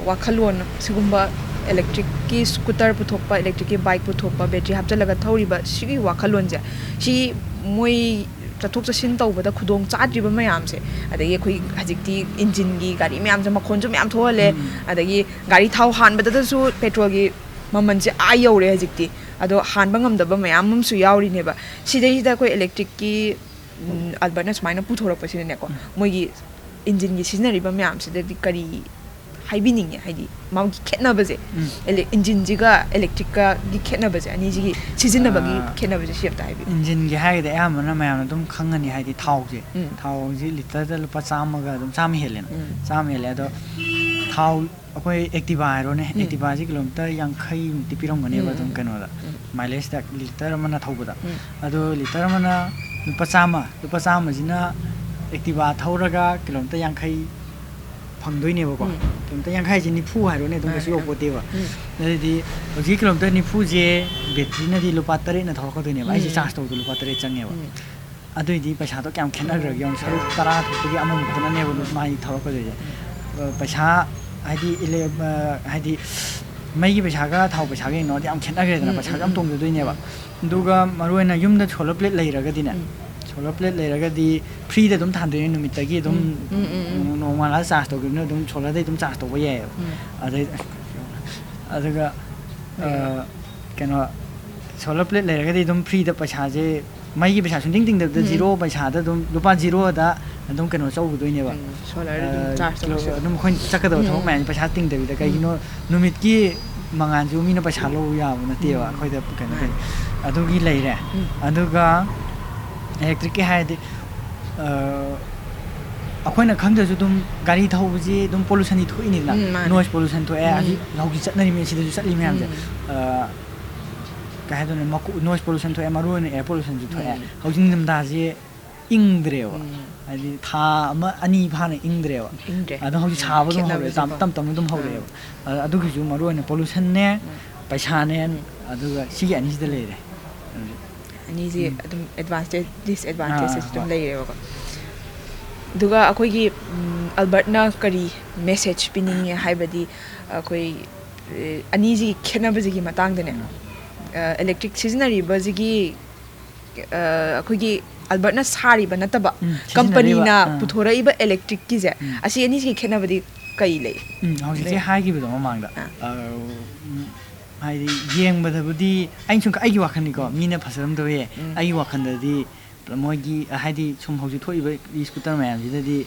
ꯋꯥꯈꯜꯂꯣꯟ ꯁꯤꯒꯨꯝꯕ ꯏꯂꯦꯛꯇ꯭ꯔꯤꯛꯀꯤ ꯁ꯭ꯀꯨꯇꯔ ꯄꯨꯊꯣꯛꯄ, ꯏꯂꯦꯛꯇ꯭ꯔꯤꯛꯀꯤ ꯕꯥꯏꯛ ꯄꯨꯊꯣꯛꯄ, ꯕꯦꯇ꯭ꯔꯤ ꯍꯥꯞꯆꯤꯜꯂꯒ ꯊꯧꯔꯤꯕ ꯁꯤꯒꯤ ꯋꯥꯈꯜꯂꯣꯟꯁꯦ, ꯁꯤ ꯃꯣꯏ ꯆꯠꯊꯣꯛ ꯆꯠꯁꯤꯟ ꯇꯧꯕꯗ ꯈꯨꯗꯣꯡ ꯆꯥꯗ꯭ꯔꯤꯕ ꯃꯌꯥꯝꯁꯦ, ꯑꯗꯒꯤ ꯑꯩꯈꯣꯏ ꯍꯧꯖꯤꯛꯇꯤ ꯏꯟꯖꯤꯟꯒꯤ ꯒꯥꯔꯤ ꯃꯌꯥꯝꯁꯦ ꯃꯈꯣꯟꯁꯨ ꯃꯌꯥꯝ ꯊꯣꯛꯍꯜꯂꯦ, ꯎꯝ꯫ ꯑꯗꯒꯤ ꯒꯥꯔꯤ ꯊꯥꯎ ꯍꯥꯟꯕꯗꯁꯨ ꯄꯦꯇ꯭ꯔꯣꯜꯒꯤ ꯃꯃꯜꯁꯦ ꯑꯥ ꯌꯧꯔꯦ ꯍꯧꯖꯤꯛꯇꯤ꯫ ꯑꯗꯣ ꯍꯥꯟꯕ ꯉꯝꯗꯕ ꯃꯌꯥꯝ ꯑꯃꯁꯨ ꯌꯥꯎꯔꯤꯅꯦꯕ꯫ ꯁꯤꯗꯩꯁꯤꯗ ꯑꯩꯈꯣꯏ ꯏꯂꯦꯛꯇ꯭ꯔꯤꯛꯀꯤ, ꯎꯝ, ꯑꯜꯕꯔꯠꯅ ꯁꯨꯃꯥꯏꯅ ꯄꯨꯊꯣꯔꯛꯄꯁꯤꯗꯅꯦꯀꯣ, ꯎꯝ꯫ ꯃꯣꯏꯒꯤ ꯏꯟꯖꯤꯟꯒꯤ ꯁꯤꯖꯤꯟꯅꯔꯤꯕ ꯃꯌꯥꯝꯁꯤꯗꯗꯤ ꯀꯔꯤ ꯍꯥꯏꯕꯤꯅꯤꯡꯉꯦ? ꯍꯥꯏꯗꯤ ꯃꯥꯒꯤ ꯈꯦꯠꯅꯕꯁꯦ, ꯎꯝ꯫ ꯏꯂꯦ-, ꯏꯟꯖꯤꯟꯁꯤꯒ ꯏꯂꯦꯛꯇ꯭ꯔꯤꯛꯀꯒꯤ ꯈꯦꯠꯅꯕꯁꯦ, ꯑꯅꯤꯁꯤꯒꯤ ꯁꯤꯖꯤꯟꯅꯕꯒꯤ ꯑꯥ, ꯈꯦꯠꯅꯕꯁꯦ ꯁꯤ ꯑꯝꯇ ꯍꯥꯏꯕꯤꯌꯨ꯫ ꯏꯟꯖꯤꯟꯒꯤ ꯍꯥꯏꯔꯒꯗꯤ ꯑꯌꯥꯝꯕꯅ ꯃꯌꯥꯝꯅ ꯑꯗꯨꯝ ꯈꯪꯉꯅꯤ, ꯍꯥꯏꯗꯤ ꯊꯥꯎꯁꯦ, ꯎꯝ꯫ ꯊꯥꯎꯁꯦ ꯂꯤꯇꯔꯗ ꯂꯨꯄꯥ ꯆꯥꯝꯃꯒ ꯑꯗꯨꯝ ꯆꯥꯝꯃ ꯍꯦꯜꯂꯦꯅ, ꯎꯝ꯫ ꯆꯥꯝꯃ ꯍꯦꯜꯂꯦ꯫ ꯑꯗꯣ ꯊꯥꯎ ꯑꯩꯈꯣꯏ Activa ꯍꯥꯏꯔꯣꯅꯦ, ꯎꯝ꯫ Activaꯁꯤ ꯀꯤꯂꯣꯃꯤꯇꯔ ꯌꯥꯡꯈꯩꯃꯨꯛꯇꯤ ꯄꯤꯔꯝꯒꯅꯦꯕ, ꯎꯝ, ꯑꯗꯨꯝ ꯎꯝ, ꯀꯩꯅꯣꯗ, ꯎꯝ꯫ Mileageꯇ ꯂꯤꯇꯔ ꯑꯃꯅ ꯊꯧꯕꯗ꯫ ꯎꯝ꯫ ꯑꯗꯣ ꯂꯤꯇꯔ ꯑꯃꯅ ꯂꯨꯄꯥ ꯆꯥꯝꯃ, ꯂꯨꯄꯥ ꯆꯥꯝꯃꯁꯤꯅ Activa ꯊꯧꯔꯒ ꯀꯤꯂꯣꯃꯤꯇꯔ ꯌꯥꯡꯈꯩ ꯐꯪꯗꯣꯏꯅꯦꯕꯀꯣ꯫ ꯎꯝ꯫ ꯀꯤꯂꯣꯃꯤꯇꯔ ꯌꯥꯡꯈꯩ ꯍꯥꯏꯁꯦ ꯅꯤꯐꯨ ꯍꯥꯏꯔꯣꯅꯦ, ꯑꯗꯨꯝ ꯀꯩꯁꯨ ꯃꯥꯅꯦ꯫ ꯌꯧꯄꯣꯠꯇꯦꯕ꯫ ꯎꯝ꯫ ꯑꯗꯨꯗꯤ ꯍꯧꯖꯤꯛꯀꯤ ꯀꯤꯂꯣꯃꯤꯇꯔ ꯅꯤꯐꯨꯁꯦ ꯕꯦꯇ꯭ꯔꯤꯅꯗꯤ ꯂꯨꯄꯥ ꯇꯔꯦꯠꯅ ꯊꯧꯔꯛꯀꯗꯣꯏꯅꯦꯕ, ꯑꯩꯁꯦ ꯎꯝ꯫ Charge ꯇꯧꯕꯗ ꯂꯨꯄꯥ ꯇꯔꯦꯠ ꯆꯪꯉꯦꯕ꯫ ꯎꯝ꯫ ꯑꯗꯨꯏꯗꯤ ꯄꯩꯁꯥꯗꯣ ꯀꯌꯥꯝ ꯈꯦꯠꯅꯈ꯭ꯔꯒꯦ ꯌꯦꯡꯉꯨ, ꯁꯔꯨꯛ ꯇꯔꯥ ꯊꯣꯛꯄꯒꯤ ꯑꯃꯃꯨꯛ ꯈꯛꯇꯅꯦꯕ ꯃꯥꯒꯤ ꯊꯧꯔꯛꯀꯗꯣꯏꯁꯦ꯫ ꯎꯝ꯫ ꯑ, ꯄꯩꯁꯥ ꯍꯥꯏꯗꯤ ꯏꯂꯦ-, ꯑ, ꯍꯥꯏꯗꯤ ꯃꯩꯒꯤ ꯄꯩꯁꯥꯒ ꯊꯥꯎ ꯄꯩꯁꯥꯒ ꯌꯦꯡꯅꯔꯗꯤ ꯌꯥꯝ ꯈꯦꯠꯅꯈ꯭ꯔꯦꯗꯅ, ꯎꯝ, ꯄꯩꯁꯥꯁꯨ ꯎꯝ, ꯌꯥꯝ ꯎꯝ꯫ ꯇꯣꯡꯖꯗꯣꯏꯅꯦꯕ꯫ ꯎꯝ꯫ ꯑꯗꯨꯒ ꯃꯔꯨꯑꯣꯏꯅ ꯌꯨꯝꯗ solar plate ꯂꯩꯔꯒꯗꯤꯅꯦ, ꯎꯝ꯫ Solar plate ꯂꯩꯔꯒꯗꯤ ꯐ꯭ꯔꯤꯗ ꯑꯗꯨꯝ ꯊꯥꯟꯗꯣꯏꯅꯦ ꯅꯨꯃꯤꯠꯇꯒꯤ ꯑꯗꯨꯝ꯫ ꯎꯝ, ꯎꯝ, ꯎꯝ, ꯎꯝ꯫ ꯅꯣꯡꯉꯥꯜꯂꯒ ꯆꯥꯔꯖ ꯇꯧꯈꯤꯕꯅ ꯑꯗꯨꯝ ꯁꯣꯂꯔꯗꯩ ꯑꯗꯨꯝ ꯆꯥꯔꯖ ꯇꯧꯕ ꯌꯥꯏꯑꯕ꯫ ꯎꯝ꯫ ꯑꯗꯩ ꯑꯗꯨꯒ ꯑ, ꯀꯩꯅꯣ, ꯁꯣꯂꯔ ꯄ꯭ꯂꯦꯠ ꯂꯩꯔꯒꯗꯤ ꯑꯗꯨꯝ ꯐ꯭ꯔꯤꯗ ꯄꯩꯁꯥꯁꯦ, ꯃꯩꯒꯤ ꯄꯩꯁꯥ ꯁꯨꯡꯇꯤꯡ ꯇꯤꯡꯗꯕꯤꯗ, ꯎꯝ꯫ ꯖꯤꯔꯣ ꯄꯩꯁꯥꯗ ꯑꯗꯨꯝ, ꯂꯨꯄꯥ ꯖꯤꯔꯣꯗ ꯑꯗꯨꯝ ꯀꯩꯅꯣ ꯇꯧꯒꯗꯣꯏꯅꯦꯕ꯫ ꯎꯝ, ꯁꯣꯂꯔ ꯑꯗꯨꯝ ꯑ, ꯆꯥꯔꯖ ꯇꯧꯕꯁꯨ꯫ ꯑꯗꯨꯝ ꯑꯩꯈꯣꯏꯅ ꯆꯠꯀꯗꯕ ꯊꯕꯛ ꯎꯝ꯫ ꯃꯌꯥꯝꯁꯦ ꯄꯩꯁꯥ ꯇꯤꯡꯗꯕꯤꯗ꯫ ꯎꯝ꯫ ꯀꯩꯒꯤꯅꯣ, ꯅꯨꯃꯤꯠꯀꯤ ꯃꯉꯥꯜꯁꯨ ꯃꯤꯅ ꯄꯩꯁꯥ ꯂꯧꯕ ꯌꯥꯕ ꯅꯠꯇꯦꯕ꯫ ꯎꯝ꯫ ꯑꯩꯈꯣꯏꯗ ꯀꯩꯅꯣ ꯃꯥꯅꯦ꯫ ꯇꯧ-, ꯑꯗꯨꯒꯤ ꯂꯩꯔꯦ꯫ ꯎꯝ꯫ ꯑꯗꯨꯒ ꯏꯂꯦꯛꯇ꯭ꯔꯤꯛꯀꯤ ꯍꯥꯏꯔꯗꯤ, ꯑ, ꯑꯩꯈꯣꯏꯅ ꯈꯪꯗ꯭ꯔꯁꯨ ꯑꯗꯨꯝ ꯒꯥꯔꯤ ꯊꯧꯕꯁꯤ ꯑꯗꯨꯝ ꯄꯣꯂꯨꯁꯟꯗꯤ ꯊꯣꯛꯏꯅꯤꯗꯅ꯫ ꯎꯝ, ꯃꯥꯅꯦ꯫ ꯅꯣꯏꯁ ꯄꯣꯂꯨꯁꯟ ꯊꯣꯛꯑꯦ꯫ ꯎꯝ꯫ ꯍꯧꯖꯤꯛ, ꯍꯧꯖꯤꯛ ꯆꯠꯅꯔꯤꯕ ꯁꯤꯗꯁꯨ ꯆꯠꯂꯤ ꯃꯌꯥꯝꯁꯦ꯫ ꯎꯝ꯫ ꯑ, ꯀꯩ ꯍꯥꯏꯗꯣꯏꯅꯣ, ꯃꯀꯨ-, ꯅꯣꯏꯁ ꯄꯣꯂꯨꯁꯟ ꯊꯣꯛꯑꯦ, ꯃꯔꯨ ꯑꯣꯏꯅ ꯑꯦꯌꯔ ꯄꯣꯂꯨꯁꯟꯁꯨ ꯊꯣꯛꯑꯦ꯫ ꯎꯝ꯫ ꯍꯧꯖꯤꯛ ꯅꯤꯡꯊꯝꯊꯥꯁꯤ ꯏꯪꯗ꯭ꯔꯦꯕ꯫ ꯎꯝ꯫ ꯍꯥꯏꯗꯤ ꯊꯥ ꯑꯃ ꯑꯅꯤ ꯐꯥꯅ ꯏꯪꯗ꯭ꯔꯦꯕ꯫ ꯏꯪꯗ꯭ꯔꯦ꯫ ꯑꯗꯣ ꯍꯧꯖꯤꯛ ꯁꯥꯕ ꯑꯗꯨꯝ ꯍꯧꯔꯛꯑꯦ, ꯇꯞ-, ꯈꯦꯠꯅꯕꯁꯦꯀꯣ꯫ ꯇꯞ ꯇꯞꯅ ꯑꯗꯨꯝ ꯍꯧꯔꯛꯑꯦꯕ꯫ ꯑ-, ꯑꯗꯨꯒꯤꯁꯨ ꯃꯔꯨ ꯑꯣꯏꯅ ꯄꯣꯂꯨꯁꯟꯅꯦ, ꯎꯝ꯫ ꯄꯩꯁꯥꯅꯦ, ꯎꯝ꯫ ꯑꯗꯨꯒ ꯁꯤꯒꯤ ꯑꯅꯤꯁꯤꯗ ꯂꯩꯔꯦ꯫ ꯑꯅꯤꯁꯤ ꯎꯝ꯫ ꯑꯗꯨꯝ ꯑꯦꯗꯚꯥꯟꯇꯦꯖ, ꯗꯤꯁꯑꯦꯗꯚꯥꯟꯇꯦꯖꯦꯁ ꯑꯥ, ꯑꯗꯨꯝ ꯍꯣꯏ꯫ ꯂꯩꯔꯦꯕꯀꯣ꯫ ꯑꯗꯨꯒ ꯑꯩꯈꯣꯏꯒꯤ, ꯎꯝ, ꯑꯜꯕꯔꯠꯅ ꯀꯔꯤ ꯃꯦꯁꯦꯖ ꯄꯤꯅꯤꯡꯉꯦ ꯍꯥꯏꯕꯗꯤ, ꯑꯩꯈꯣꯏ, ꯑꯦ, ꯑꯅꯤꯁꯤꯒꯤ ꯈꯦꯠꯅꯕꯁꯤꯒꯤ ꯃꯇꯥꯡꯗꯅꯦ, ꯎꯝ꯫ ꯑ, ꯏꯂꯦꯛꯇ꯭ꯔꯤꯛ ꯁꯤꯖꯤꯟꯅꯔꯤꯕꯁꯤꯒꯤ, ꯑ, ꯑꯩꯈꯣꯏꯒꯤ ꯑꯜꯕꯔꯠꯅ ꯁꯥꯔꯤꯕ ꯅꯠꯇꯕ, ꯎꯝ, ꯁꯤꯖꯤꯟꯅꯔꯤꯕ, ꯀꯝꯄꯅꯤꯅ ꯑꯥ꯫ ꯄꯨꯊꯣꯔꯛꯏꯕ ꯏꯂꯦꯛꯇ꯭ꯔꯤꯛꯀꯤꯁꯦ, ꯎꯝ꯫ ꯑꯁꯤ ꯑꯅꯤꯁꯤꯒꯤ ꯈꯦꯠꯅꯕꯗꯤ ꯀꯩ ꯂꯩ? ꯎꯝ, ꯍꯧꯖꯤꯛꯁꯦ ꯂꯩ꯫ ꯍꯥꯏꯈꯤꯕꯗꯣ ꯃꯃꯥꯡꯗ, ꯑꯥ꯫ ꯑ, ꯎꯝ, ꯍꯥꯏꯗꯤ ꯌꯦꯡꯕꯗꯕꯨꯗꯤ ꯑꯩꯅ ꯁꯨꯝ ꯑꯩꯒꯤ ꯋꯥꯈꯜꯅꯤꯀꯣ, ꯃꯤꯅ ꯐꯖꯔꯝꯗꯕ ꯌꯥꯏ꯫ ꯎꯝ꯫ ꯑꯩꯒꯤ ꯋꯥꯈꯜꯗꯗꯤ ꯃꯣꯏꯒꯤ, ꯍꯥꯏꯗꯤ ꯁꯨꯝ ꯍꯧꯖꯤꯛ ꯊꯣꯛꯏꯕ ꯏ-ꯁ꯭ꯀꯨꯇꯔ ꯃꯌꯥꯝꯁꯤꯗꯗꯤ,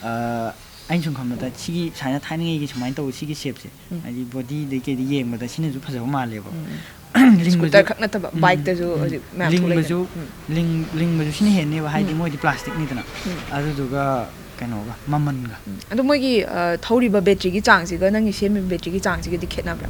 ꯑ, ꯑꯩꯅ ꯁꯨꯝ ꯈꯟꯕꯗ ꯁꯤꯒꯤ ꯁꯨꯃꯥꯏꯅ ꯊꯥꯏꯅꯉꯩꯒꯤ ꯁꯨꯃꯥꯏꯅ ꯇꯧꯕ ꯁꯤꯒꯤ ꯁꯦꯞꯁꯦ, ꯎꯝ꯫ ꯍꯥꯏꯗꯤ ꯕꯣꯗꯤꯗꯩ ꯀꯩꯗꯩ ꯌꯦꯡꯕꯗ ꯁꯤꯅꯁꯨ ꯐꯖꯕ ꯃꯥꯜꯂꯦꯕ꯫ ꯎꯝ, ꯎꯝ꯫ ꯂꯤꯡꯕꯁꯨ, ꯁ꯭ꯀꯨꯇꯔ ꯈꯛ ꯅꯠꯇꯕ, ꯎꯝ, ꯕꯥꯏꯛꯇꯁꯨ ꯎꯝ, ꯍꯧꯖꯤꯛ ꯃꯌꯥꯝ ꯂꯤꯡꯕꯁꯨ, ꯊꯣꯛꯂꯛꯏꯗꯅ꯫ ꯎꯝ꯫ ꯂꯤꯡ-, ꯂꯤꯡꯕꯁꯨ ꯁꯤꯅ ꯍꯦꯟꯅꯦꯕ, ꯍꯥꯏꯗꯤ ꯎꯝ꯫ ꯃꯣꯏꯗꯤ ꯄ꯭ꯂꯥꯁꯇꯤꯛꯅꯤꯗꯅ꯫ ꯎꯝ꯫ ꯑꯗꯨꯗꯨꯒ ꯀꯩꯅꯣꯒ, ꯃꯃꯜꯒ꯫ ꯎꯝ꯫ ꯑꯗꯣ ꯃꯣꯏꯒꯤ, ꯑ, ꯊꯧꯔꯤꯕ ꯕꯦꯇ꯭ꯔꯤꯒꯤ ꯆꯥꯡꯁꯤꯒ ꯅꯪꯒꯤ ꯁꯦꯝꯃꯤꯕ ꯕꯦꯇ꯭ꯔꯤꯒꯤ ꯆꯥꯡꯁꯤꯒꯗꯤ ꯈꯦꯠꯅꯕ꯭ꯔꯥ?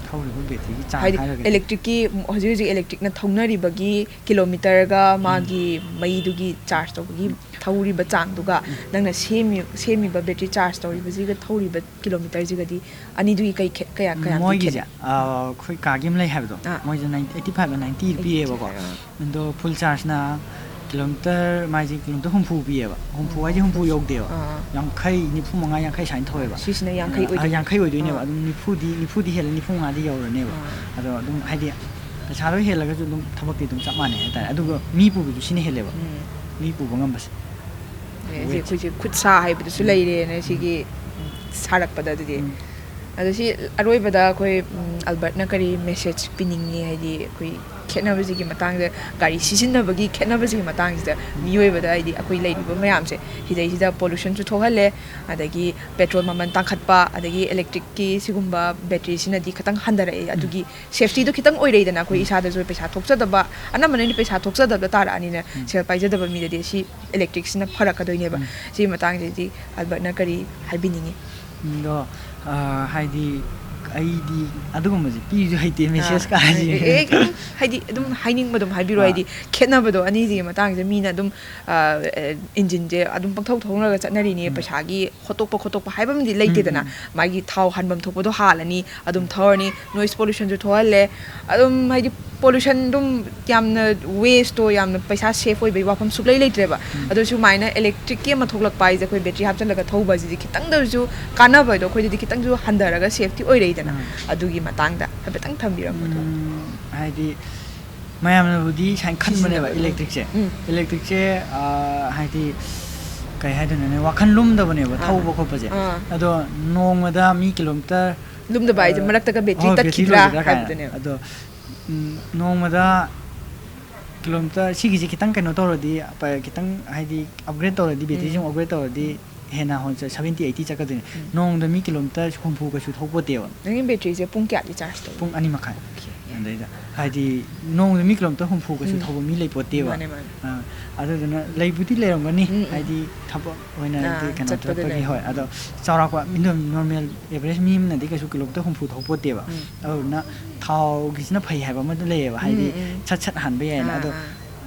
ꯊꯧꯔꯤꯕ ꯕꯦꯇ꯭ꯔꯤꯒꯤ ꯆꯥꯡ ꯍꯥꯏꯗꯤ ꯍꯥꯏꯔꯒꯗꯤ? ꯏꯂꯦꯛꯇ꯭ꯔꯤꯛꯀꯤ, ꯍꯧꯖꯤꯛ ꯍꯧꯖꯤꯛ ꯏꯂꯦꯛꯇ꯭ꯔꯤꯛꯅ ꯊꯧꯅꯔꯤꯕꯒꯤ ꯀꯤꯂꯣꯃꯤꯇꯔꯒ ꯎꯝ꯫ ꯃꯥꯒꯤ ꯃꯩꯗꯨꯒꯤ ꯆꯥꯔꯖ ꯇꯧꯕꯒꯤ ꯊꯧꯔꯤꯕ ꯆꯥꯡꯗꯨꯒ ꯅꯪꯅ ꯁꯦꯝꯃꯤ-, ꯁꯦꯝꯃꯤꯕ ꯕꯦꯇ꯭ꯔꯤ ꯆꯥꯔꯖ ꯇꯧꯔꯤꯕꯁꯤꯒ ꯊꯧꯔꯤꯕ ꯀꯤꯂꯣꯃꯤꯇꯔꯁꯤꯒꯗꯤ ꯑꯅꯤꯗꯨꯒꯤ ꯀꯩ ꯈꯦꯠ-, ꯀꯌꯥ, ꯀꯌꯥꯝꯗꯤ ꯃꯣꯏꯒꯤꯁꯦ, ꯈꯦꯠꯅꯩ? ꯑ, ꯑꯩꯈꯣꯏ ꯀꯥꯒꯤ ꯑꯃ ꯂꯩ ꯍꯥꯏꯕꯗꯣ, ꯑꯥ꯫ ꯃꯣꯏꯁꯦ ꯅꯥꯏꯟ-, eighty five ꯂ ninety ꯗ ꯄꯤꯌꯦꯕꯀꯣ꯫ ꯑꯥ꯫ ꯑꯗꯣ ꯐꯨꯜ ꯆꯥꯔꯖꯅ ꯀꯤꯂꯣꯃꯤꯇꯔ, ꯃꯥꯏꯁꯦ ꯀꯤꯂꯣꯃꯤꯇꯔ ꯍꯨꯝꯐꯨ ꯄꯤꯌꯦꯕ꯫ ꯍꯨꯝꯐꯨ ꯍꯥꯏꯁꯦ ꯍꯨꯝꯐꯨ ꯌꯧꯗꯦꯕ꯫ ꯑꯥ꯫ ꯌꯥꯡꯈꯩ, ꯅꯤꯐꯨ ꯃꯉꯥ, ꯌꯥꯡꯈꯩ ꯁꯨꯃꯥꯏꯅ ꯊꯧꯋꯦꯕ꯫ ꯁꯤꯁꯤꯅ ꯌꯥꯡꯈꯩ ꯑ, ꯑꯣꯏꯗꯣꯏꯅꯦ꯫ ꯌꯥꯡꯈꯩ ꯑꯣꯏꯗꯣꯏꯅꯦꯕ꯫ ꯑꯥ꯫ ꯑꯗꯨꯝ ꯅꯤꯐꯨꯗꯤ, ꯅꯤꯐꯨꯗꯤ ꯍꯦꯜꯂꯦ, ꯅꯤꯐꯨ ꯃꯉꯥꯗꯤ ꯌꯧꯔꯅꯦꯕ꯫ ꯑꯥ꯫ ꯑꯗꯣ ꯑꯗꯨꯝ ꯍꯥꯏꯗꯤ ꯄꯩꯁꯥꯗꯣ ꯍꯦꯜꯂꯒꯁꯨ ꯑꯗꯨꯝ ꯊꯕꯛꯇꯤ ꯑꯗꯨꯝ ꯆꯞ ꯃꯥꯟꯅꯩ ꯍꯥꯏꯇꯥꯔꯦ꯫ ꯑꯗꯨꯒ ꯃꯤ ꯄꯨꯕꯗꯨ ꯁꯤꯅ ꯍꯦꯜꯂꯦꯕ, ꯎꯝ꯫ ꯃꯤ ꯄꯨꯕ ꯉꯝꯕꯁꯦ꯫ ꯑꯦ, Weight. ꯑꯩꯈꯣꯏꯁꯦ ꯈꯨꯠ ꯁꯥ ꯍꯥꯏꯕꯗꯨꯁꯨ ꯂꯩꯔꯦꯅ ꯁꯤꯒꯤ ꯁꯥꯔꯛꯄꯗ ꯑꯗꯨꯗꯤ꯫ ꯎꯝ꯫ ꯑꯗꯣ ꯁꯤ ꯑꯔꯣꯏꯕꯗ ꯑꯩꯈꯣꯏ, ꯎꯝ, ꯑꯜꯕꯔꯠꯅ ꯀꯔꯤ message ꯄꯤꯅꯤꯡꯉꯤ? ꯍꯥꯏꯗꯤ ꯑꯩꯈꯣꯏ ꯈꯦꯠꯅꯕꯁꯤꯒꯤ ꯃꯇꯥꯡꯗ, ꯒꯥꯔꯤ ꯁꯤꯖꯤꯟꯅꯕꯒꯤ ꯈꯦꯠꯅꯕꯁꯤꯒꯤ ꯃꯇꯥꯡꯁꯤꯗ ꯃꯤꯑꯣꯏꯕꯗ, ꯍꯥꯏꯗꯤ ꯑꯩꯈꯣꯏ ꯂꯩꯔꯤꯕ ꯃꯌꯥꯝꯁꯦ, ꯁꯤꯗꯩꯁꯤꯗ pollutionꯁꯨ ꯊꯣꯛꯍꯜꯂꯦ, ꯑꯗꯒꯤ petrol ꯃꯃꯜ ꯇꯥꯡꯈꯠꯄ, ꯑꯗꯒꯤ electricꯀꯤ ꯁꯤꯒꯨꯝꯕ batteryꯁꯤꯅꯗꯤ ꯈꯤꯇꯪ ꯍꯟꯊꯔꯛꯑꯦ, ꯑꯗꯨꯒꯤ safetyꯗꯣ ꯈꯤꯇꯪ ꯑꯣꯏꯔꯛꯏꯗꯅ, ꯑꯩꯈꯣꯏ ꯏꯁꯥꯗꯁꯨ ꯄꯩꯁꯥ ꯊꯣꯛꯆꯗꯕ, ꯑꯅꯝꯕꯅ ꯄꯩꯁꯥ ꯊꯣꯛꯆꯗꯕꯗ ꯇꯥꯔꯛꯑꯅꯤꯅ, ꯁꯦꯜ ꯄꯥꯏꯖꯗꯕ ꯃꯤꯗꯗꯤ ꯁꯤ electricꯁꯤꯅ ꯐꯔꯛꯀꯗꯣꯏꯅꯦꯕ꯫ ꯁꯤꯒꯤ ꯃꯇꯥꯡꯁꯤꯗꯤ ꯑꯜꯕꯔꯠꯅ ꯀꯔꯤ ꯍꯥꯏꯕꯤꯅꯤꯡꯉꯤ? ꯑꯗꯣ, ꯑ, ꯍꯥꯏꯗꯤ ꯑꯩꯗꯤ ꯑꯗꯨꯒꯨꯝꯕꯁꯦ ꯄꯤꯁꯨ ꯍꯩꯇꯦ, message ꯑꯥ, ꯀꯥ ꯍꯥꯏꯁꯦ꯫ ꯑꯦ, ꯑꯦ, ꯑꯗꯨꯝ ꯍꯥꯏꯗꯤ ꯑꯗꯨꯝ ꯍꯥꯏꯅꯤꯡꯕ ꯑꯗꯨꯝ ꯍꯥꯏꯕꯤꯔꯣ꯫ ꯑꯥ꯫ ꯍꯥꯏꯗꯤ ꯈꯦꯠꯅꯕꯗꯣ ꯑꯅꯤꯁꯤꯒꯤ ꯃꯇꯥꯡꯁꯦ ꯃꯤꯅ ꯑꯗꯨꯝ, ꯑ, ꯑ, engineꯁꯦ ꯑꯗꯨꯝ ꯄꯪꯊꯧ ꯊꯧꯅꯔꯒ ꯆꯠꯅꯔꯤꯅꯦ, ꯎꯝ꯫ ꯄꯩꯁꯥꯒꯤ ꯍꯣꯠꯇꯣꯛꯄ ꯈꯣꯠꯇꯣꯛꯄ ꯍꯥꯏꯕ ꯑꯃꯗꯤ ꯂꯩꯇꯦꯗꯅ꯫ ꯎꯝ, ꯃꯥꯒꯤ ꯊꯥꯎ ꯍꯟꯐꯝ ꯊꯣꯛꯄꯗꯣ ꯍꯥꯜꯂꯅꯤ, ꯑꯗꯨꯝ ꯊꯧꯔꯅꯤ, noise pollutionꯁꯨ ꯊꯣꯛꯍꯜꯂꯦ꯫ ꯑꯗꯨꯝ ꯍꯥꯏꯗꯤ pollution ꯑꯗꯨꯝ ꯌꯥꯝꯅ wasteꯇꯣ, ꯌꯥꯝꯅ ꯄꯩꯁꯥ save ꯑꯣꯏꯕꯒꯤ ꯋꯥꯐꯝ ꯁꯨꯛꯂꯩ ꯂꯩꯇ꯭ꯔꯦꯕ꯫ ꯎꯝ꯫ ꯑꯗꯣ ꯁꯨꯃꯥꯏꯅ electricꯀꯤ ꯑꯃ ꯊꯣꯛꯂꯛꯄ ꯍꯥꯏꯁꯦ, ꯑꯩꯈꯣꯏ battery ꯍꯥꯞꯆꯤꯜꯂꯒ ꯊꯧꯕ ꯍꯥꯏꯁꯤꯗꯤ ꯈꯤꯇꯪꯗ ꯑꯣꯏꯔꯁꯨ ꯀꯥꯟꯅꯕ ꯍꯥꯏꯗꯣ ꯑꯩꯈꯣꯏꯗꯗꯤ ꯈꯤꯇꯪꯁꯨ ꯍꯟꯊꯔꯒ safety ꯑꯣꯏꯔꯛꯏꯗꯅ꯫ ꯎꯝ꯫ ꯑꯗꯨꯒꯤ ꯃꯇꯥꯡꯗ ꯍꯥꯏꯐꯦꯠꯇꯪ ꯊꯝꯕꯤꯔꯝꯕꯗꯣ꯫ ꯎꯝ, ꯍꯥꯏꯗꯤ ꯃꯌꯥꯝꯅꯕꯨꯗꯤ ꯁꯨꯃꯥꯏꯅ ꯈꯟꯕꯅꯦꯕ, ꯁꯤꯖꯤꯟꯅꯕ꯫ electricꯁꯦ꯫ ꯎꯝ꯫ Electricꯁꯦ, ꯑ, ꯍꯥꯏꯗꯤ ꯀꯩ ꯍꯥꯏꯗꯣꯏꯅꯣꯅꯦ, ꯋꯥꯈꯜ ꯂꯨꯝꯗꯕꯅꯦꯕ ꯑꯥ꯫ ꯊꯧꯕ ꯈꯣꯠꯄꯁꯦ꯫ ꯑꯥ꯫ ꯑꯗꯣ ꯅꯣꯡꯃꯗ ꯃꯤ kilometre, ꯂꯨꯝꯗꯕ ꯍꯥꯏꯁꯦ ꯑ, ꯃꯔꯛꯇꯒ battery ꯍꯣꯏ, battery ꯇꯠꯈꯤꯗ꯭ꯔꯥ ꯂꯣꯏꯒꯗ꯭ꯔꯥ ꯀꯥꯏꯅ꯫ ꯍꯥꯏꯕꯗꯨꯅꯦꯕ꯫ ꯑꯗꯣ, ꯎꯝ, ꯅꯣꯡꯃꯗ kilometre ꯁꯤꯒꯤꯁꯦ ꯈꯤꯇꯪ ꯀꯩꯅꯣ ꯇꯧꯔꯗꯤ, ꯄ-, ꯈꯤꯇꯪ ꯍꯥꯏꯗꯤ upgrade ꯇꯧꯔꯗꯤ, batteryꯁꯦ ꯎꯝ꯫ ꯑꯃꯨꯛ upgrade ꯇꯧꯔꯗꯤ ꯍꯦꯟꯅ ꯍꯣꯟ seventy eighty ꯆꯠꯀꯗꯣꯏꯅꯦ꯫ ꯎꯝ꯫ ꯅꯣꯡꯃꯗ ꯃꯤ kilometre ꯍꯨꯝꯐꯨ ꯀꯩꯁꯨ ꯊꯧꯄꯣꯠꯇꯦꯕ꯫ ꯅꯪꯒꯤ batteryꯁꯦ ꯄꯨꯡ ꯀꯌꯥꯗꯤ charge ꯇꯧꯏ? ꯄꯨꯡ ꯑꯅꯤ ꯃꯈꯥꯏ꯫ Okay, yeah. ꯑꯗꯩꯗ ꯍꯥꯏꯗꯤ ꯅꯣꯡꯃꯗ ꯃꯤ kilometre ꯍꯨꯝꯐꯨ ꯀꯩꯁꯨ ꯎꯝ꯫ ꯊꯧꯕ ꯃꯤ ꯂꯩꯄꯣꯠꯇꯦꯕ꯫ ꯃꯥꯅꯦ, ꯃꯥꯅꯦ꯫ ꯑ, ꯑꯗꯨꯗꯨꯅ ꯂꯩꯕꯨꯗꯤ ꯂꯩꯔꯝꯒꯅꯤ, ꯎꯝ, ꯎꯝ꯫ ꯍꯥꯏꯗꯤ ꯊꯕꯛ ꯑꯣꯏꯅ ꯑꯥ, ꯍꯥꯏꯗꯤ ꯀꯩꯅꯣ ꯆꯠꯄꯗ ꯆꯠꯄꯒꯤ, ꯂꯩꯔꯝꯒꯅꯤ꯫ ꯍꯣꯏ꯫ ꯑꯗꯣ ꯆꯥꯎꯔꯥꯛꯄ ꯃꯤ ꯑꯗꯨꯝ normal average ꯃꯤ ꯑꯃꯅꯗꯤ ꯀꯩꯁꯨ kilometre ꯍꯨꯝꯐꯨ ꯊꯧꯄꯣꯠꯇꯦꯕ꯫ ꯎꯝ꯫ ꯑꯗꯨꯗꯨꯅ ꯊꯥꯎꯒꯤꯁꯤꯅ ꯐꯩ ꯍꯥꯏꯕ ꯑꯃꯗꯤ ꯂꯩꯌꯦꯕ, ꯍꯥꯏꯗꯤ ꯎꯝ, ꯎꯝ꯫ ꯁꯠ ꯁꯠ ꯍꯥꯟꯕ ꯌꯥꯏꯅ꯫ ꯑꯥ, ꯑꯗꯣ, ꯑꯥ꯫